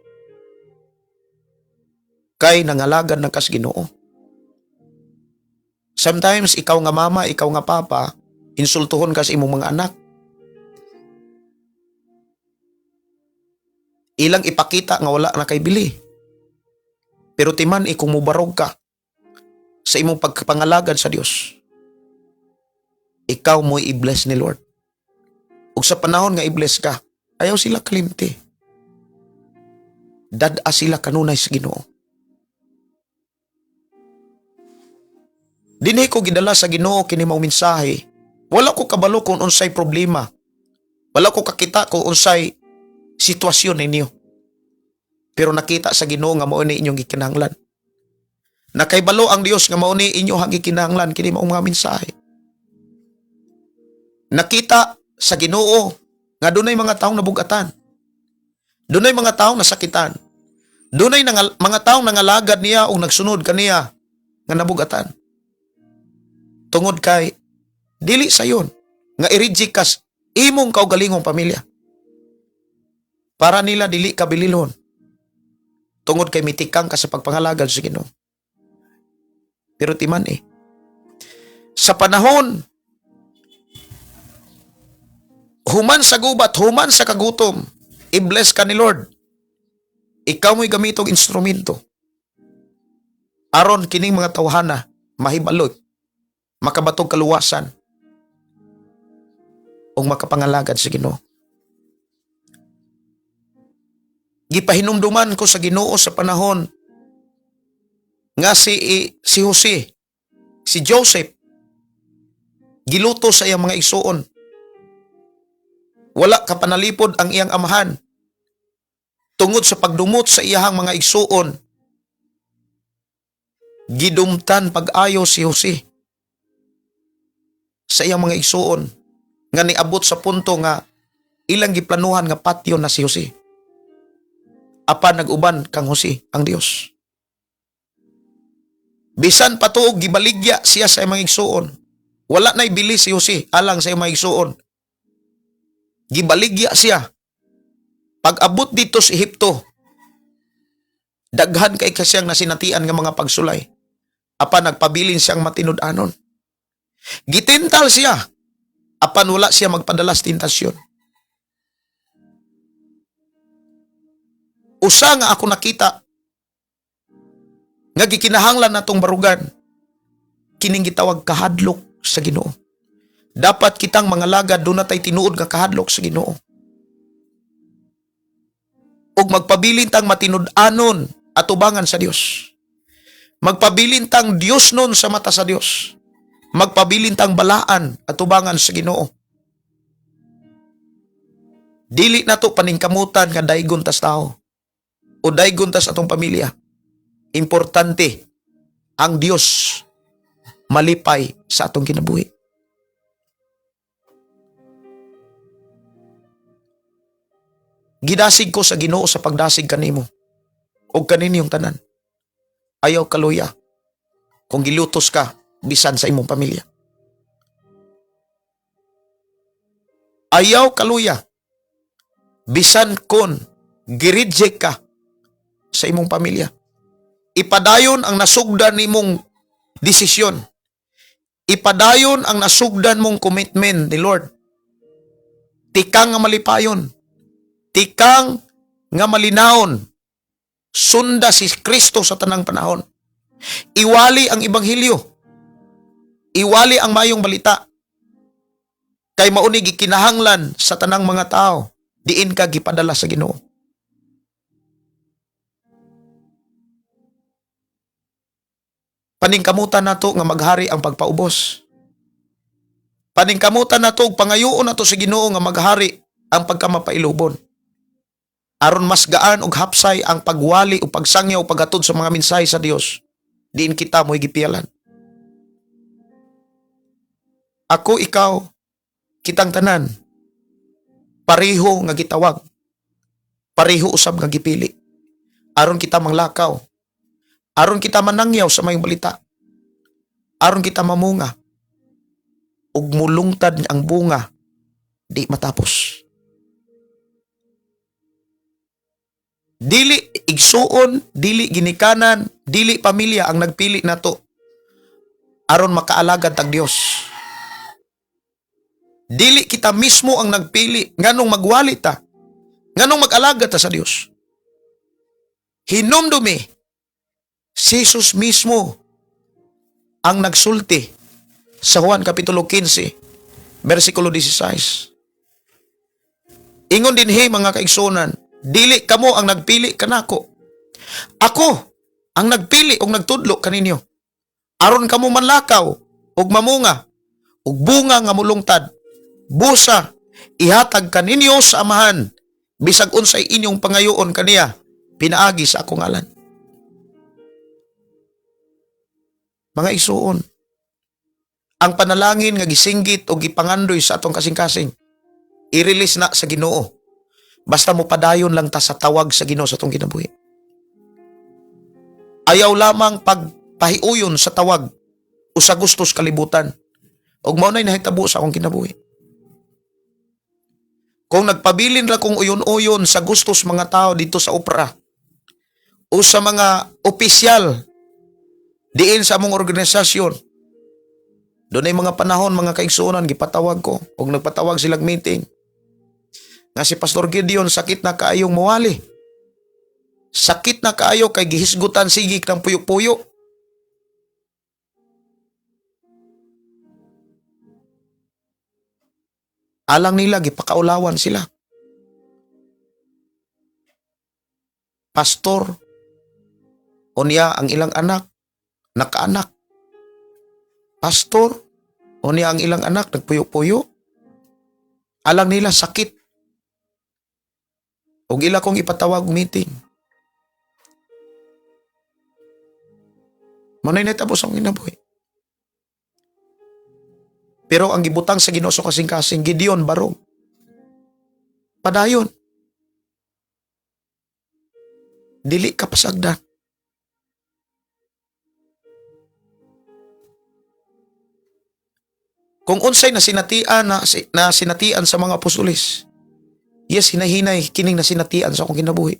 Kay nangalagad na kas Ginoo. Sometimes ikaw nga mama, ikaw nga papa, insultuhon ka sa imong mga anak. Ilang ipakita nga wala na kay bili. Pero timan ikong mubarog ka sa imong pagpangalagad sa Dios, ikaw mo'y i-bless ni Lord. Ug sa panahon nga i-bless ka, ayaw sila kalimti. Dad-a sila kanunay sa Ginoo. Dinhi ko gidala sa Ginoo kini mao mensahe. Wala ko kabalo kung unsay problema. Wala ko kakita kung unsay sitwasyon ninyo. Pero nakita sa Ginoo nga mao ni inyong gikinahanglan. Nakaybalo ang Dios nga mao ni inyong gikinahanglan kini mao nga mensahe. Nakita sa Ginoo nga dunay mga taong nabugatan. Dunay mga taong nasakitan. Dunay mga taong nangalagad niya o nagsunod kaniya nga nabugatan. Tungod kay dili sayon nga i-reject kas imong kaugalingong pamilya. Para nila dili ka bililhon. Tungod kay mitikang ka sa pagpangalagad sa Ginoo. Pero timan eh. Sa panahon human sa gubat, human sa kagutom, i-bless ka ni Lord. Ikaw mo'y gamitong instrumento. Aron kining mga tawhana mahibalot, makabatog kaluwasan, ug makapangalagad sa Ginoo. Gipahinumduman ko sa Ginoo sa panahon nga si Jose, si Joseph, giluto sa iyang mga igsuon. Wala kapanalipod ang iyang amahan tungod sa pagdumot sa iyahang mga igsuon. Gidumtan pag-ayo si Jose sa iyang mga igsuon nga niabot sa punto nga ilang giplanuhan nga patyon na si Jose. Apan nag-uban kang Jose ang Dios. Bisan patuog gibaligya siya sa iyang mga igsuon. Wala na'y bili si Jose alang sa iyang mga igsuon. Gibaligya siya. Pag-abot dito sa Ehipto, daghan kay kasiyang nasinatian nga mga pagsulay. Apan nagpabilin siyang matinud-anon. Gitintal siya. Apan wala siya magpadala sa tentasyon. Usa nga ako nakita nga gikinahanglan natong barugan kining gitawag kahadlok sa Ginoo. Dapat kitang mga lagad duna tay tinuod nga kahadlok sa Ginoo. Ug magpabilin tang matinud-anon atubangan sa Dios. Magpabilin tang Dios nun sa mata sa Dios. Magpabilin tang balaan atubangan sa Ginoo. Dili nato paningkamutan nga daygon tas tao o daygon tas atong pamilya. Importante ang Dios malipay sa atong kinabuhi. Gidasig ko sa Ginoo sa pagdasig kanimo ug kaninyong tanan. Ayaw kaluya kung gilutos ka bisan sa imong pamilya. Ayaw kaluya bisan kon gireject ka sa imong pamilya. Ipadayon ang nasugdan nimong desisyon. Ipadayon ang nasugdan mong commitment ni Lord. Tikang nga malipayon. Tikang nga malinawon. Sunda si Kristo sa tanang panahon. Iwali ang ebanghelyo. Iwali ang mayong balita. Kay mauni gikinahanglan sa tanang mga tao, diin ka gipadala sa Ginoo. Paningkamutan nato nga maghari ang pagpaubos. Paningkamutan nato ug pangayoon nato sa Ginoo nga maghari ang pagkamapailubon. Aron mas gaan og hapsay ang pagwali o pagsangyaw o paghatod sa mga mensahe sa Dios, diin kita mo'y gipialan. Ako, ikaw, kitang tanan, pareho nga gitawag, pareho usab nga gipili. Aron kita manglakaw, aron kita manangyaw sa mayong balita, aron kita mamunga, ug mulungtad ang bunga, di matapos. Dili igsuon, dili ginikanan, dili pamilya ang nagpili nato aron makaalagad tag Dios. Dili kita mismo ang nagpili nganong magwali ta, nganong mag-alagad ta sa Dios. Hinumdumi, si Jesus mismo ang nagsulti sa Juan Kapitulo 15, versikulo 16. Ingon dinhi, mga kaigsunan, dili kamo ang nagpili kanako. Ako ang nagpili og nagtudlo kaninyo. Aron kamo manlakaw ug mamunga ug bunga nga mulungtad. Busa ihatag kaninyo sa Amahan bisag unsay inyong pangayoon kaniya pinaagi sa akong ngalan. Mga igsuon, ang panalangin nga gisinggit o gipangandoy sa atong kasing-kasing, i-release na sa Ginoo. Basta mo padayon lang ta sa tawag sa Ginoo sa atong kinabuhi. Ayaw lamang pagpahiuyon sa tawag o sa gustos kalibutan. Og mao na'y nahitabo sa akong kinabuhi. Kung nagpabilin ra kong uyon-uyon sa gustos mga tao dito sa opera o sa mga opisyal diin sa among organisasyon, doon ay mga panahon, mga kaigsuonan, gipatawag ko og nagpatawag silang meeting nga si Pastor Gideon sakit na kaayong muwali. Sakit na kaayo kay gihisgutan sigik ng puyo-puyo. Alang nila, gipakaulawan sila. Pastor, unya ang ilang anak, nakaanak. Pastor, unya ang ilang anak, nagpuyo-puyo. Alang nila sakit. Og ila kong ipatawag meeting. Manay natapos ang kinabuhi. Pero ang gibutang sa Ginoo sa kasing-kasing, Gideon barog. Padayon. Dili ka pasagdan. Kung unsay nasinatian na sinatian sa mga apostoles, yes, hinahinay kining nasinatian sa akong kinabuhi.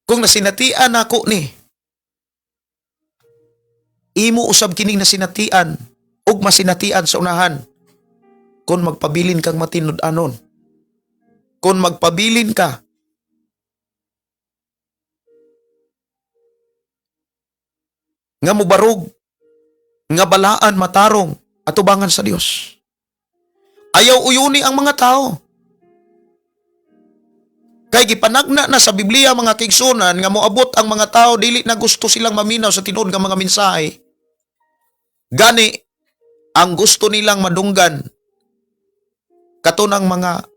Kung nasinatian nako ni, imo usab kining nasinatian ug masinatian sa unahan kung magpabilin kang matinud-anon. Kung magpabilin ka nga mobarog Nga balaan, matarong atubangan sa Dios. Ayaw uyuni ang mga tao. Kay gipanagna na sa Biblia, mga kaigsuonan, nga moabot ang mga tao, dili na gusto silang maminaw sa tinuod nga mga mensahe. Gani ang gusto nilang madunggan katunang mga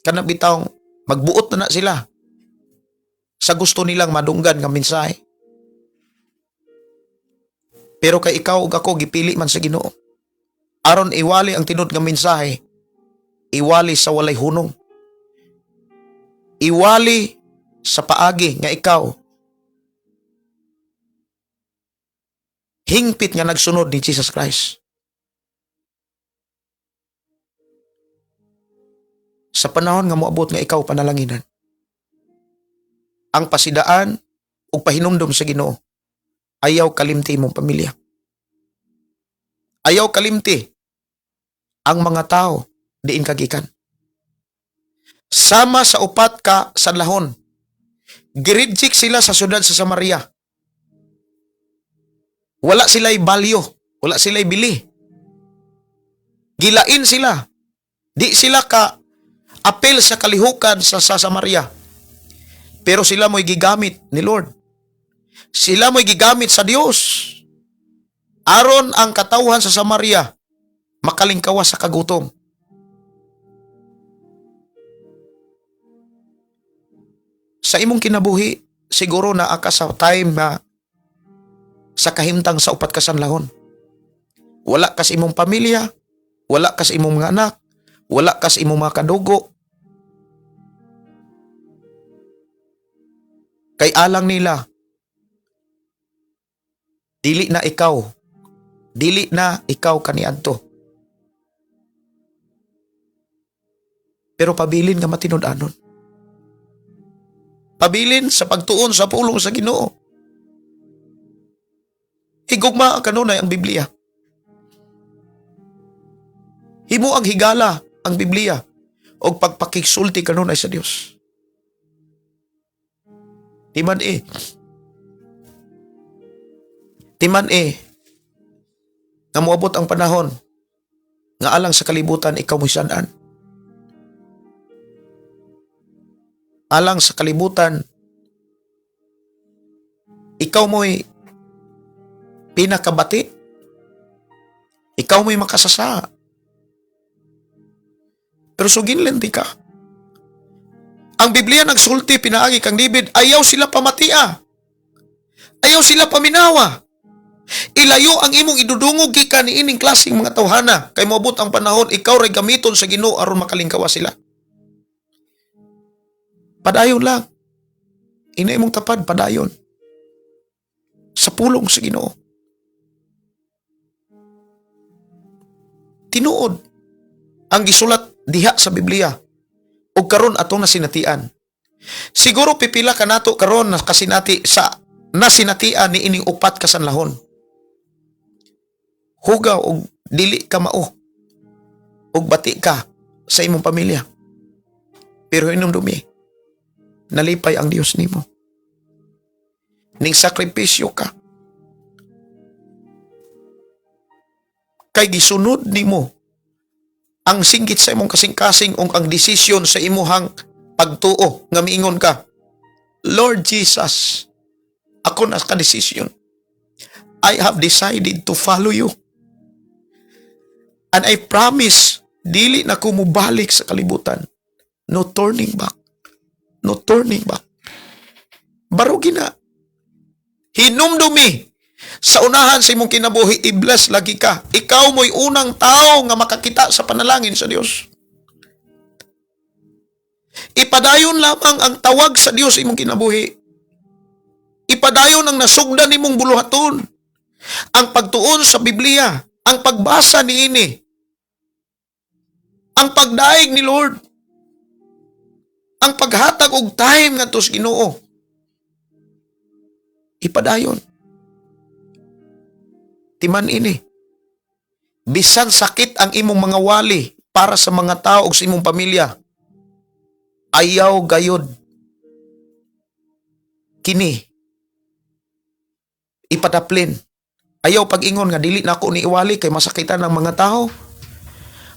kanabitawng magbuot na na sila sa gusto nilang madunggan nga mensahe. Pero kay ikaw ug ako, gipili man sa Ginoo aron iwali ang tinuod nga mensahe, iwali sa walay hunong, iwali sa paagi nga ikaw hingpit nga nagsunod ni Jesus Christ. Sa panahon nga moabot nga ikaw panalanginan, ang pasidaan ug pahinumdom sa Ginoo, ayaw kalimti imong pamilya. Ayaw kalimti ang mga tao diin kagikan. Sama sa upat ka sanlahon, gireject sila sa syudad sa Samaria. Wala sila'y value, wala sila'y bili. Gilain sila. Di sila ka apel sa kalihukan sa Samaria. Pero sila mo'y gigamit ni Lord. Sila mo'y gigamit sa Dios aron ang katawhan sa Samaria makalingkawas sa kagutom. Sa imong kinabuhi, siguro naa ka sa time na sa kahimtang sa upat ka sanlahon. Wala ka sa imong pamilya, wala ka sa imong mga anak, wala ka sa imong mga kadugo. Kay alang nila, dili na ikaw kaniadto. Pero pabilin nga matinud-anon. Pabilin sa pagtuon sa pulong sa Ginoo. Higugma kanunay ang Biblia. Himo ang higala ang Biblia og pagpakigsulti kanunay sa Dios. Timan eh. Timan eh nga moabot ang panahon nga alang sa kalibutan ikaw mo'y sad-an. Alang sa kalibutan ikaw mo'y pinakabati. Ikaw mo'y makasasa. Pero suginlen di ka. Ang Biblia nagsulti pinaagi kang David, ayaw sila pamatia. Ayaw sila paminawa. Ilayo ang imong idudungog gikan niining klaseng mga tawhana kay moabot ang panahon ikaw ray gamiton sa Ginoo aron makalingkawa sila. Padayon lang. Ina imong tapad, padayon. Sa pulong sa Ginoo. Tinuod ang gisulat diha sa Biblia ug karon atong nasinatian. Siguro pipila kanato karon na kasinati sa nasinatian ni ining upat ka sanlahon. Hugaw og dili ka mao ug bati ka sa imong pamilya. Pero hinumdumi, nalipay ang Dios nimo. Ning sakripisyo ka. Kay gisunod nimo ang singgit sa imong kasing-kasing ug ang desisyon sa imuhang pagtuo nga miingon ka, "Lord Jesus, ako na ka desisyon. I have decided to follow you. And I promise, dili na ko mobalik sa kalibutan. No turning back. No turning back." Barugi na. Hinumdumi sa unahan sa imong kinabuhi, i-bless lagi ka. Ikaw mo'y unang tao nga makakita sa panalangin sa Dios. Ipadayon lamang ang tawag sa Dios sa imong kinabuhi. Ipadayon ang nasugdan nimong buluhaton. Ang pagtuon sa Biblia, ang pagbasa niini, ang pagdaig ni Lord, ang paghatag og time ngadto sa Ginoo. Ipadayon. Timan ini. Bisan sakit ang imong mga wali para sa mga tao ug sa imong pamilya, ayaw gayod kini ipadaplin. Ayaw pag-ingon nga dili nako ni iwali kay masakitan ang mga tao.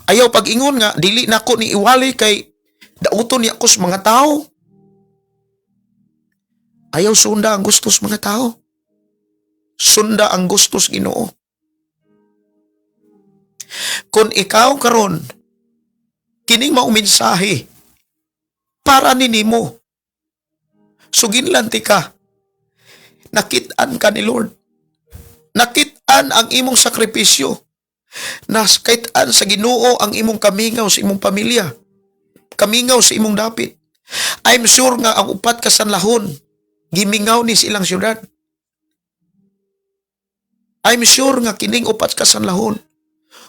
Ayaw pag-ingon nga dili nako ni iwali kay dauton niya ko sa mga tao. Ayaw sunda ang gusto sa mga tao. Sunda ang gusto sa Ginoo. Kung ikaw karon kining mao mensahe para ni nimo, suginlan ti ka. Nakit-an ka ni Lord. Nakit-an ang imong sakripisyo. Nakit-an sa Ginoo ang imong kamingaw sa imong pamilya. Kamingaw sa imong dapit. I'm sure nga ang upat ka sanlahon gimingaw ni silang syudad. I'm sure nga kining upat ka sanlahon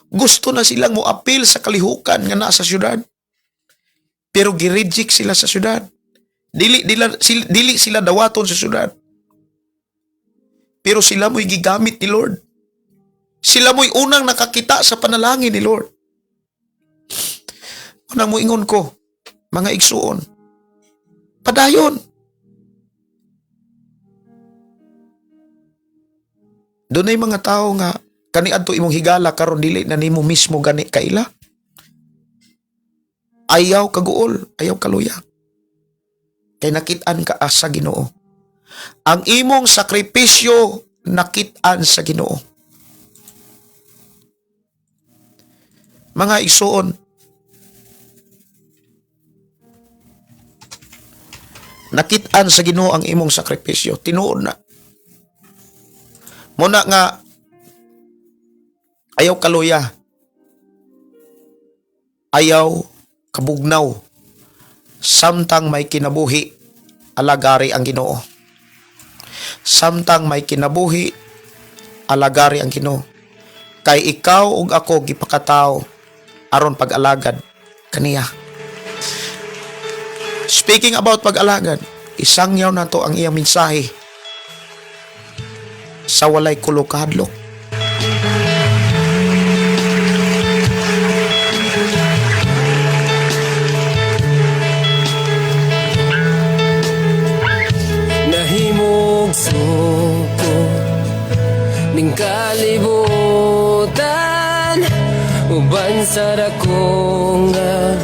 gusto na silang moapil sa kalihukan nga naa sa syudad. Pero gi-reject sila sa syudad. Dili sila dawaton sa syudad. Pero sila mo'y gigamit ni Lord. Sila mo'y unang nakakita sa panalangin ni Lord. Unang moingon ko, mga igsuon, padayon. Dunay mga tao nga kaniadto imong higala, karon dili na nimo mismo gani kaila. Ayaw kaguol, ayaw kaluya. Kay nakit-an ka sa Ginoo. Ang imong sakripisyo nakit-an sa Ginoo. Mga igsuon, nakit-an sa Ginoo ang imong sakripisyo. Tinuod na. Muna nga ayaw kaluya. Ayaw kabugnaw. Samtang may kinabuhi, alagari ang Ginoo. Samtang may kinabuhi, alagari ang Ginoo. Kay ikaw ug ako gipakatao aron pag-alagad kaniya. Speaking about pag-alagad, isangyaw nato ang iyang mensahe sa walay kulo kahadlok. Nahimog suko ning kalibutan uban sa dako nga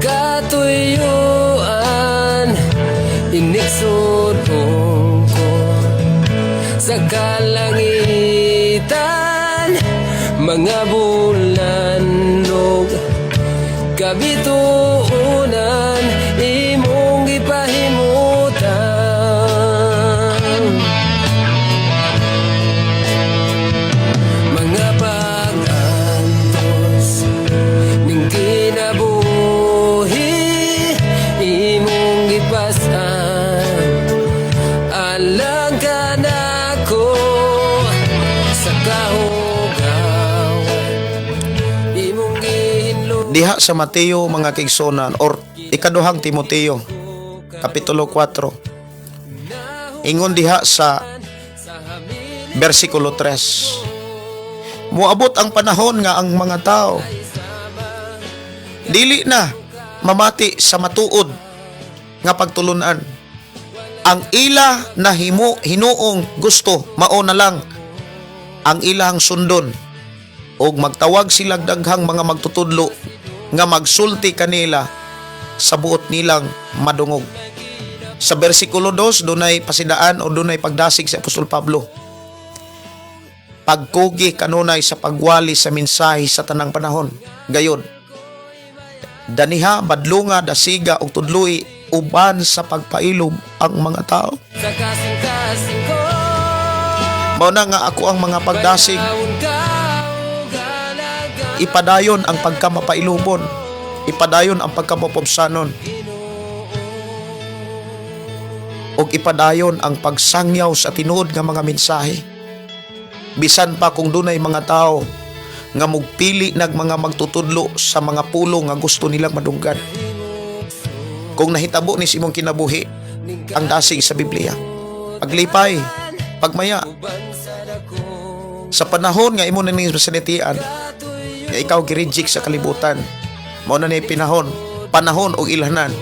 katuyuan, inigsudong ko sa kalangitan mga bulan ug kabituonan imong gipahimutan. Mga pag-antos ning kinabuhi imong gipasan alang kanako sa kahugawan imong gihinlo. Diha sa Mateo, mga kaigsuonan, or ikaduhang Timoteo kapitulo 4, ingon diha sa bersikulo 3, muabot ang panahon nga ang mga tao dili na mamati sa matuod nga pagtulunan. Ang ila nahimo hinuong gusto mao na lang ang ilang sundon, ug magtawag sila daghang mga magtutudlo nga magsulti kanila sa buot nilang madungog. Sa bersikulo 2, dunay pasidaan o dunay pagdasig si Apostol Pablo. Pagkugi kanunay sa pagwali sa mensahe sa tanang panahon. Gayon, daniha, badlunga, dasiga ug tudloi uban sa pagpailob ang mga tao. Sa kasing-kasing ko. Mao na nga ako ang mga pagdasig, Taon ka ug halaga. Ipadayon ang pagkamapailubon, ipadayon ang pagkamapobsanon, ug ipadayon ang pagsangyaw sa tinuod nga mga mensahe. Bisan pa kung dunay mga tao nga mugpili nag mga magtutudlo sa mga pulong nga gusto nilang madunggan. Kung nahitabo ni sa imong kinabuhi ang dasig sa Biblia, paglipay, pagmaya, sa panahon nga imo na ning masanitian nga ikaw gi-reject sa kalibutan, mao na ni panahon og ilhanan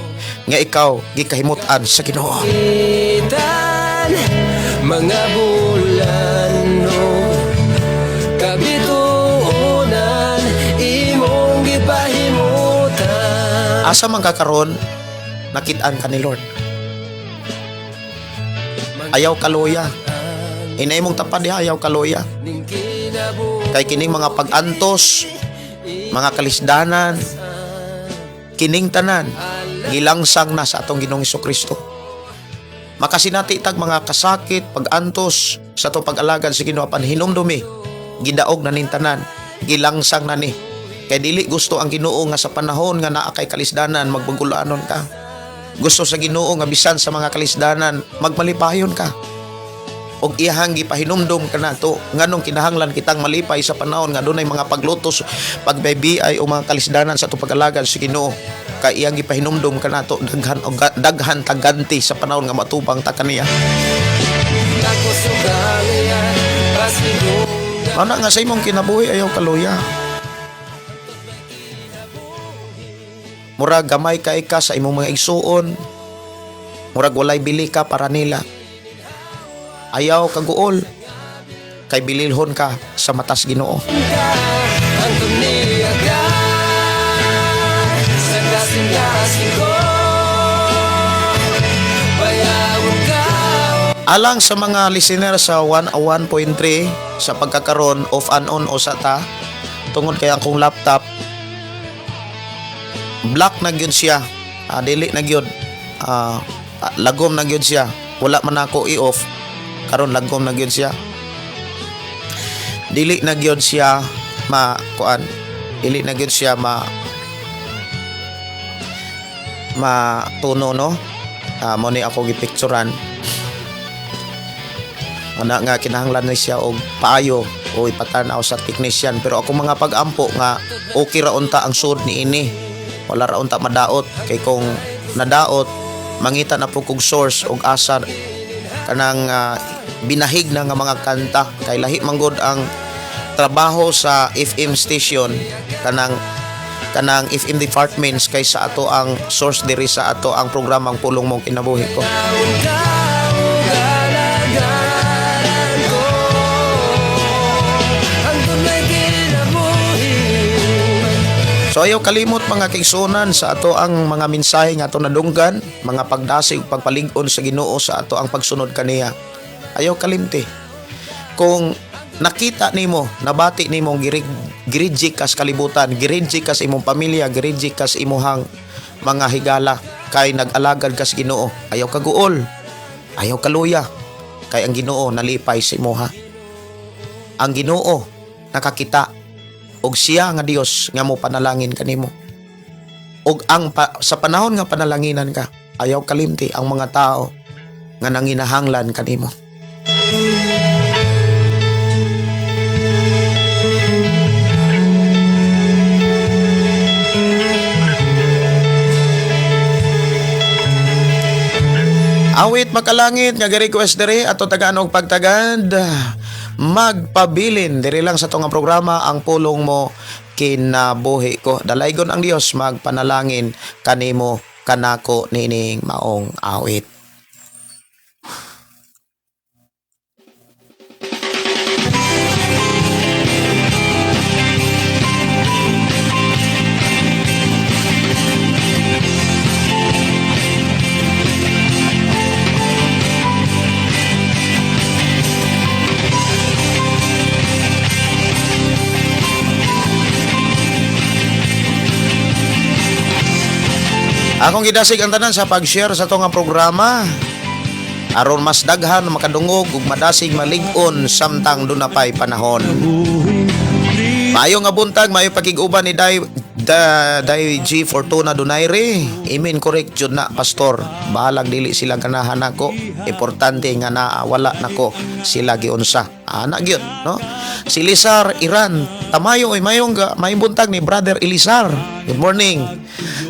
nga ikaw gikahimut-an sa Ginoo. Mga bulan. Asa man ka karon, nakit-an ka ni Lord. Ayaw kaluya. Inay mong tapad diha, ayaw kaluya. Kay kining mga pag-antos, mga kalisdanan, kining tanan, gilangsang na sa atong Ginoong Kristo. Makasinati tag mga kasakit, pag-antos sa atong pag-alagad sa Ginoo, apan hinumdumi, gidaog na ning tanan, gilangsang na ni. Kay dili gusto ang Ginoo nga sa panahon nga naa kay kalisdanan magbagulanon ka. Gusto sa Ginoo nga bisan sa mga kalisdanan magmalipayon ka. Og iyahang gipahinumdom kanato nganong kinahanglan kitang malipay sa panahon nga dunay mga paglutos, pagbaybiay o mga kalisdanan sa atong pag-alagad sa Ginoo. Kay iyang gipahinumdom kanato daghan og daghan taganti sa panahon nga matubang ta kaniya. Ana nga sa imong kinabuhi, ayaw kaluya. Murag gamay kay ka sa imong mga igsuon. Murag walay bili ka para nila. Ayaw kaguol kay bililhon ka sa matas Ginoo. Alang sa mga listener sa 101.3 sa pagkakaron, off and on o sa ta tungod kay akong laptop black na gyud siya. Dili na gyud. Lagom na gyud siya. Wala man ako i-off. Karon lagom na gyud siya. Dili na gyud siya ma kuan. Dili na gyud siya ma matuno, no. Mo ni ako gipicturan. Ana nga kinahanglan na siya og paayo o ipatan-aw sa technician, pero ako mga pag-ampo nga okay ra unta ang sud niini. Wala ra unta madaot, kay kung nadaot mangita na po kog source og asa kanang binahig na nga mga kanta, kay lahi manggod ang trabaho sa FM station, kanang kanang FM departments, kay sa ato ang source diri sa ato ang programang Pulong Mong Kinabuhi Ko. So ayaw kalimot, mga kaigsuonan, sa ato ang mga mensahe nga ato nadunggan, mga pagdasig ug pagpalig-on sa Ginoo sa ato ang pagsunod kaniya. Ayaw kalimti. Kung nakita nimo, nabati nimo gi-reject kas kalibutan, gi-reject kas imong pamilya, gi-reject kas imuhang mga higala kay nag-alagad kas Ginoo, ayaw kaguol. Ayaw kaluya kay ang Ginoo nalipay sa imuha. Ang Ginoo nakakita og siya nga Dios nga mo panalangin kanimo. Og ang sa panahon nga panalanginan ka, ayaw kalimti ang mga tao nga nanginahanglan kanimo. Awit makalangit nga request diri ato tagaan og pagtagad, magpabilin diri lang sa atong programa Ang Pulong Mo Kinabuhi Ko. Dalaygon ang Dios magpanalangin kanimo kanako niining maong awit. Akong gidasig ang tanan sa pag-share sa atong programa aron mas daghan makadungog ug madasig malig-on samtang duna pay panahon. Maayo nga buntag, maayo pakig-uban ni Day Day G Fortuna Donaire. Amen, correct jud na, pastor. Bahalag dili sila ganahan nako. Importante nga naa wala nako sila giunsa. Ana gyud, no? Si Lizar Iran Tamayo, oy mayong mayong buntag ni Brother Elisar. Good morning.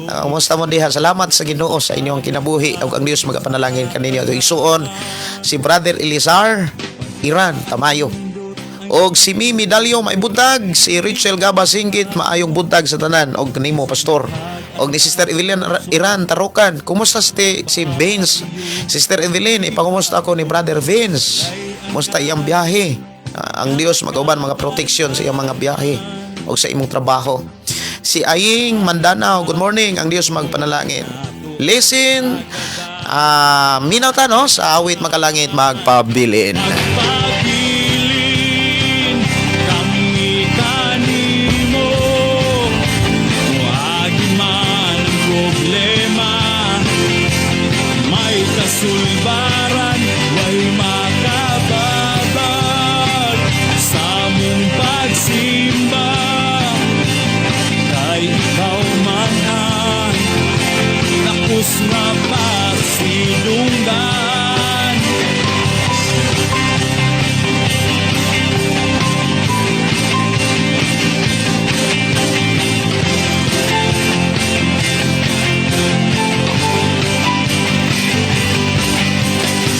Kumusta mo diha? Salamat sa Ginoo sa inyong kinabuhi ug ang Dios magapanalangin kaninyo. Isuon si Brother Elisar Iran Tamayo. Og si Mimi Dalio, may buntag, si Rachel Gaba Singkit, maayong buntag sa tanan og kanimo, pastor. Og ni Sister Evelyn Iran Tarukan, kumusta si Vince? Sister Evelyn, ipakumusta ako ni Brother Vince. Kumusta iyang biyahe? Ang Dios magauban mga protection sa iyang mga biyahe og sa imong trabaho. Si Aying Mandanao, good morning. Ang Dios magpanalangin. Listen, minaw ta, no, sa awit makalangit magpabilin. Pabilin kami kanimo, moagi man ang problema, may kasulbaran way makababag sa among pagsimba, kay ikaw man ang takos nga pasidunggan.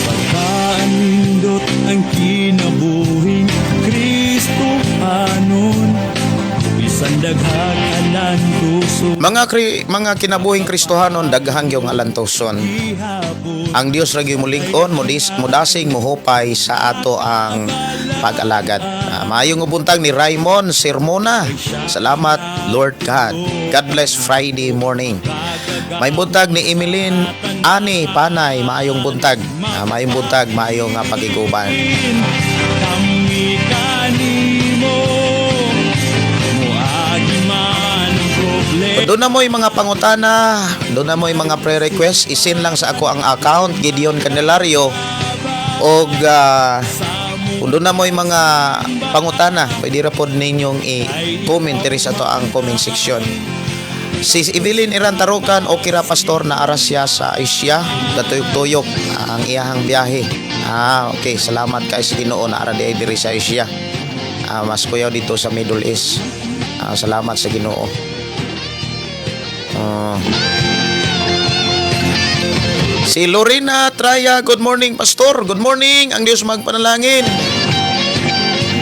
Pagkaanindot ang kinabuhing Kristohanon, bisan daghang alantuso. Mga kinabuhing Kristohanon, daghang yung alantuson. Gihapon. Ang Dios ra gyud mulig-on, mudasing, muhupay sa ato ang pag-alagad. Maayong buntag ni Raymond Sermona. Salamat, Lord God. God bless Friday morning. May buntag ni Emeline Ani Panay, maayong buntag. Maayong buntag, maayong pagiguban. Kami kanimo, moagi man ang problema. Doon na mo'y mga pangutana, doon na mo'y mga pre-request, i-send lang sa ako ang account, Gideon Candelario, og kung doon na mo'y mga pangutana, pwede ra pod ninyong i-comment diri sa to ang comment section. Si Evelyn Iran Tarukan, okay ra, pastor, na aras siya sa Asia, gatuyok-tuyok ang iyahang biyahe. Okay, salamat kay sa Ginoo na ara di ay diri sa Asia. Mas kuyaw dito sa Middle East. Salamat sa Ginoo. Si Lorena Traya, good morning, pastor. Good morning, ang Dios magpanalangin.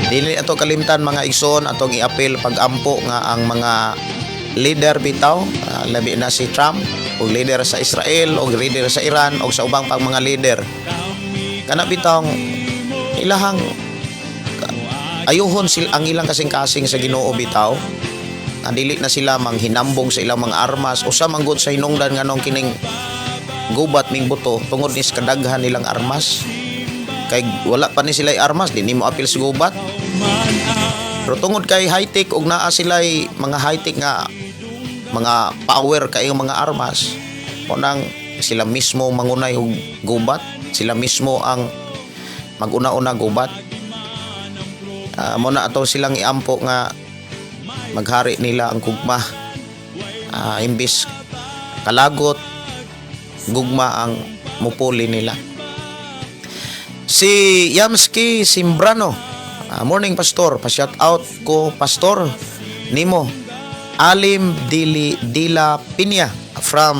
Dili ato kalimtan, mga igsoon, atong iapil pagampo nga ang mga leader bitaw, labi na si Trump ug leader sa Israel ug leader sa Iran ug sa ubang pang mga leader. Kana bitaw ilahang ayuhon sila ang ilang kasing-kasing sa Ginoo bitaw. Nga dili na sila manghinambong sa ilang mga armas, usa man gud sa hinungdan nganong kining gubat ming buto tungod ni sa kadaghan nilang armas. Kay wala pa ni sila armas, di nimo apil sa gubat. Pero tungod kay high-tech ug naa sila'y mga high-tech nga mga power kayong mga armas, unang sila mismo mangunay og gubat, sila mismo ang maguna-una gubat. Mo na ato silang iampo nga maghari nila ang gugma. Imbis kalagot, gugma ang mupuli nila. Si Yamski Simbrano. Morning, pastor, pa-shout out ko, pastor, nimo. Alim Dili Dila Pinya from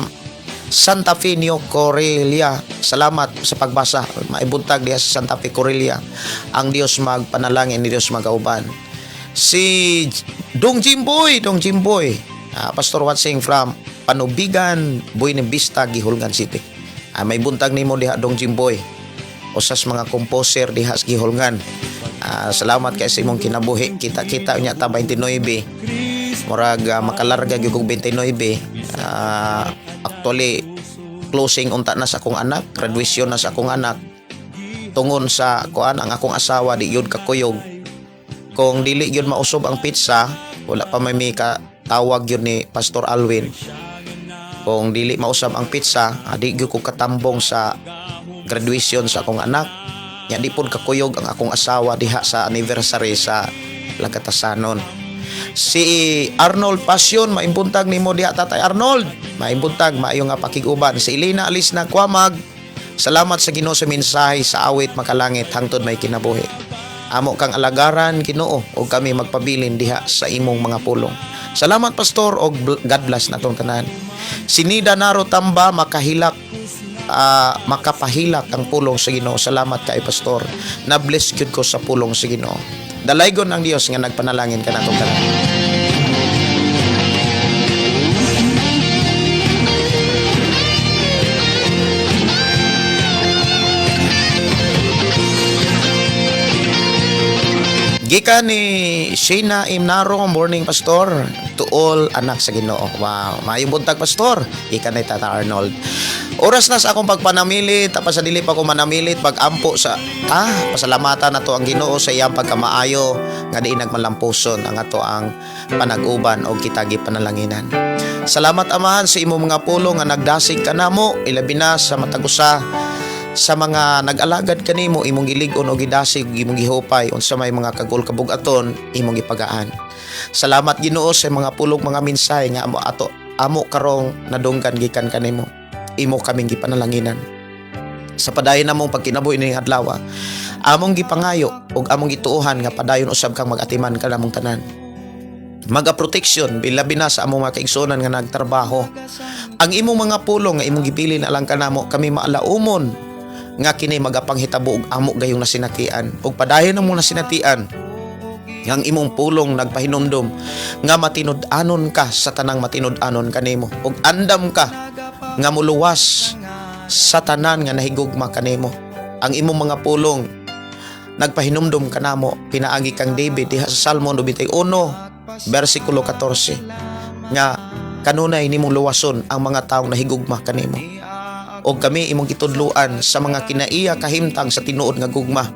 Santa Fe, New Corelia. Salamat sa pagbasa. Maibuntag diha sa Santa Fe, Corelia. Ang Dios magpanalangin, ni Dios magauban. Si Dong Jimboy, Dong Jimboy. Pastor watching from Panubigan, Buena Vista, Guihulngan City. May buntag nimo diha, Dong Jimboy. Usas mga composer diha sa Guihulngan. Salamat kay sa imong kinabuhi. Kita-kita unya ta 29. Murag makalarga gyud kog 29. Actually closing unta na sa akong anak, graduation na sa akong anak. Tungon sa kuan, ang akong asawa di gyud kakuyog. Kung dili gyud mausob ang petsa, wala pa may ka tawag gyud ni Pastor Alwin. Kung dili mausab ang petsa, di gyud ko katambong sa graduation sa akong anak. Nya di pod kakuyog ang akong asawa diha sa anniversary sa Lagatasanon. Si Arnold Passion, maimbuntag nimo diha, Tatay Arnold. Maimbuntag, maayo nga pakiguban. Si Elena Alisna Kwamag, salamat sa Ginoo sa mensahe sa awit makalangit hangtod may kinabuhi. Amo kang alagaran, Ginoo, ug kami magpabilin diha sa imong mga pulong. Salamat, pastor, og God bless natong tanan. Si Nida Naro Tamba, makahilak, makapahilak ang pulong sa Ginoo. Salamat kay pastor. Na-bless gyud ko sa pulong sa Ginoo. Dalaygon ang Dios nga nagpanalangin kanatong tanan. Gikan ni Sheena Imnaro, "Morning, Pastor. To all anak sa Ginoo." Wow, maayong buntag, Pastor. Gikan ni Tata Arnold. Oras na sa akong pagpanamilit, tapos sa dili pa ko manamilit, pag-ampo sa ta, pasalamatan nato ang Ginoo sa iyang pagkamaayo nga di nagmalampuson ang ato ang panag-uban og kita gipanalanginan. Salamat, Amahan, sa imong mga pulong nga nagdasig kanamo, ilabi na sa matag usa sa mga nag-alagad kanimo, imong gilig-on o gidasig, imong gihupay unsa may mga kagul kabugaton, imong gipagaan. Salamat, Ginoo, sa mga pulong, mga mensahe nga amo ato amo karong nadunggan gikan kanimo. Imo kaming gipanalanginan. Sa padayon namong pagkinabuhi ning adlaw, among gipangayo ug among gituohan nga padayon usab kang mag-atiman kanamong tanan. Maga-protection bilabi na sa among mga kaigsuonan nga nagtrabaho. Ang imong mga pulong nga imong gibilin alang kanamo, kami maalaumon nga kini magapanghitabo ug amo gayong nasinatian, ug padayon among nasinatian nga ang imong pulong nagpahinumdom nga matinud-anon ka sa tanang matinud-anon kanimo ug andam ka nga muluwas sa tanan nga nahigugma kanimo. Ang imong mga pulong nagpahinumdom kanamo pinaagi kang David diha sa Salmo 91 bersikulo 14 nga kanunay nimong luwason ang mga taong nahigugma kanimo, og kami imong gitudluan sa mga kinaiya kahimtang sa tinuod nga gugma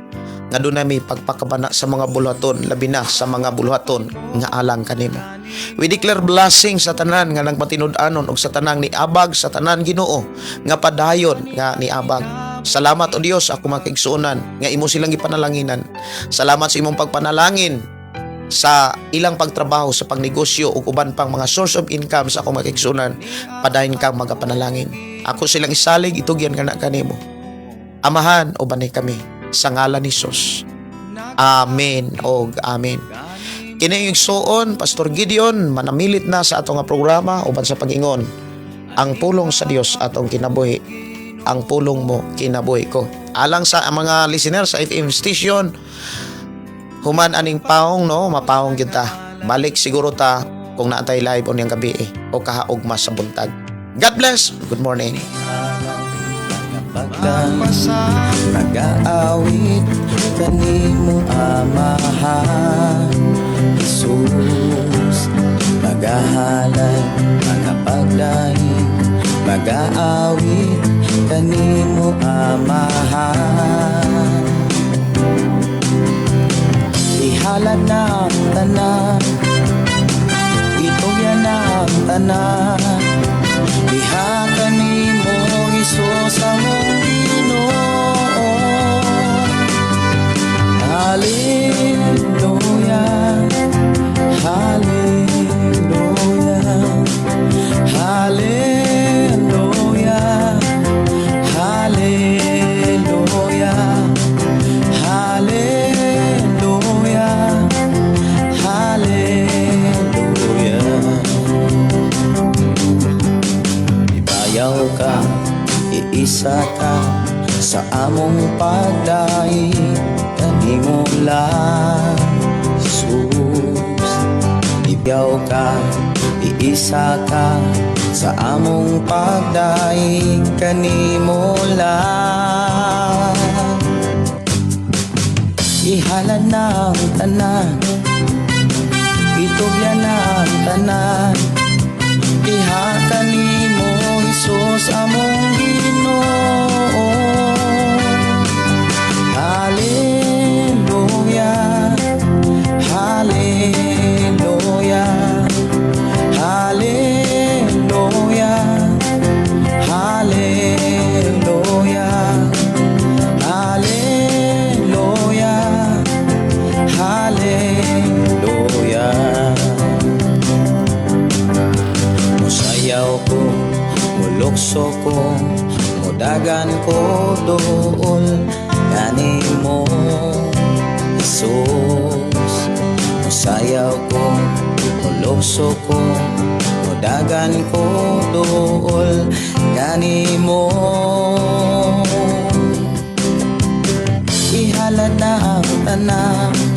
nga dunay may pagpakabana sa mga buluhaton, labi na sa mga buluhaton nga alang kanimo. We declare blessing sa tanan nga nagmatinud-anon ug sa tanang niabag, sa tanan, Ginoo, nga padayon nga niabag. Salamat, o Dios, ako mga kaigsuonan nga imo silang gipanalanginan. Salamat sa imong pagpanalangin sa ilang pagtrabaho, sa pagnegosyo ug uban pang mga source of income sa akong mga kaigsuonan. Padayon kang magapanalangin. Ako silang isalig, itugyan kana kanimo. Amahan, ubanay kami sa ngalan ni Jesus. Amen og amen. Kini yung igsuon, Pastor Gideon, manamilit na sa atong nga programa uban sa pag-ingon. Ang pulong sa Dios atong kinabuhi, ang pulong mo kinabuhi ko. Alang sa mga listener sa FM station, human aning paong, no, mapahong kita. Balik siguro ta kung naatay live on yung gabi eh, o kahaugma sa buntag. God bless. Good morning. Nagaawit kanimo, Amahan Jesus, magahalad, magapagdaig, magaawit kanimo, Amahan. Ihalad na ang tanan, itugyan na ang tanan, diha kanimo, Hesus among Ginoo. Hallelujah, Hallelujah, Hallelujah, Hallelujah, Hallelujah, Hallelujah. Ibayaw ka, iisa ka sa among pagdaig kanimo lang, Jesus. Ibayaw ka, iisa ka sa among pagdaig kanimo lang. Ihalad na ang tanan, itugyan na ang tanan, diha kanimo, Hesus among Ginoo. Hallelujah, Hallelujah, Hallelujah, Hallelujah, Hallelujah, Hallelujah. Musayaw ko, mulukso ko, mudagan ko dool kanimo, Jesus. Musayaw ko, mulukso ko, mudagan ko dool kanimo. Ihalad na ang tanan.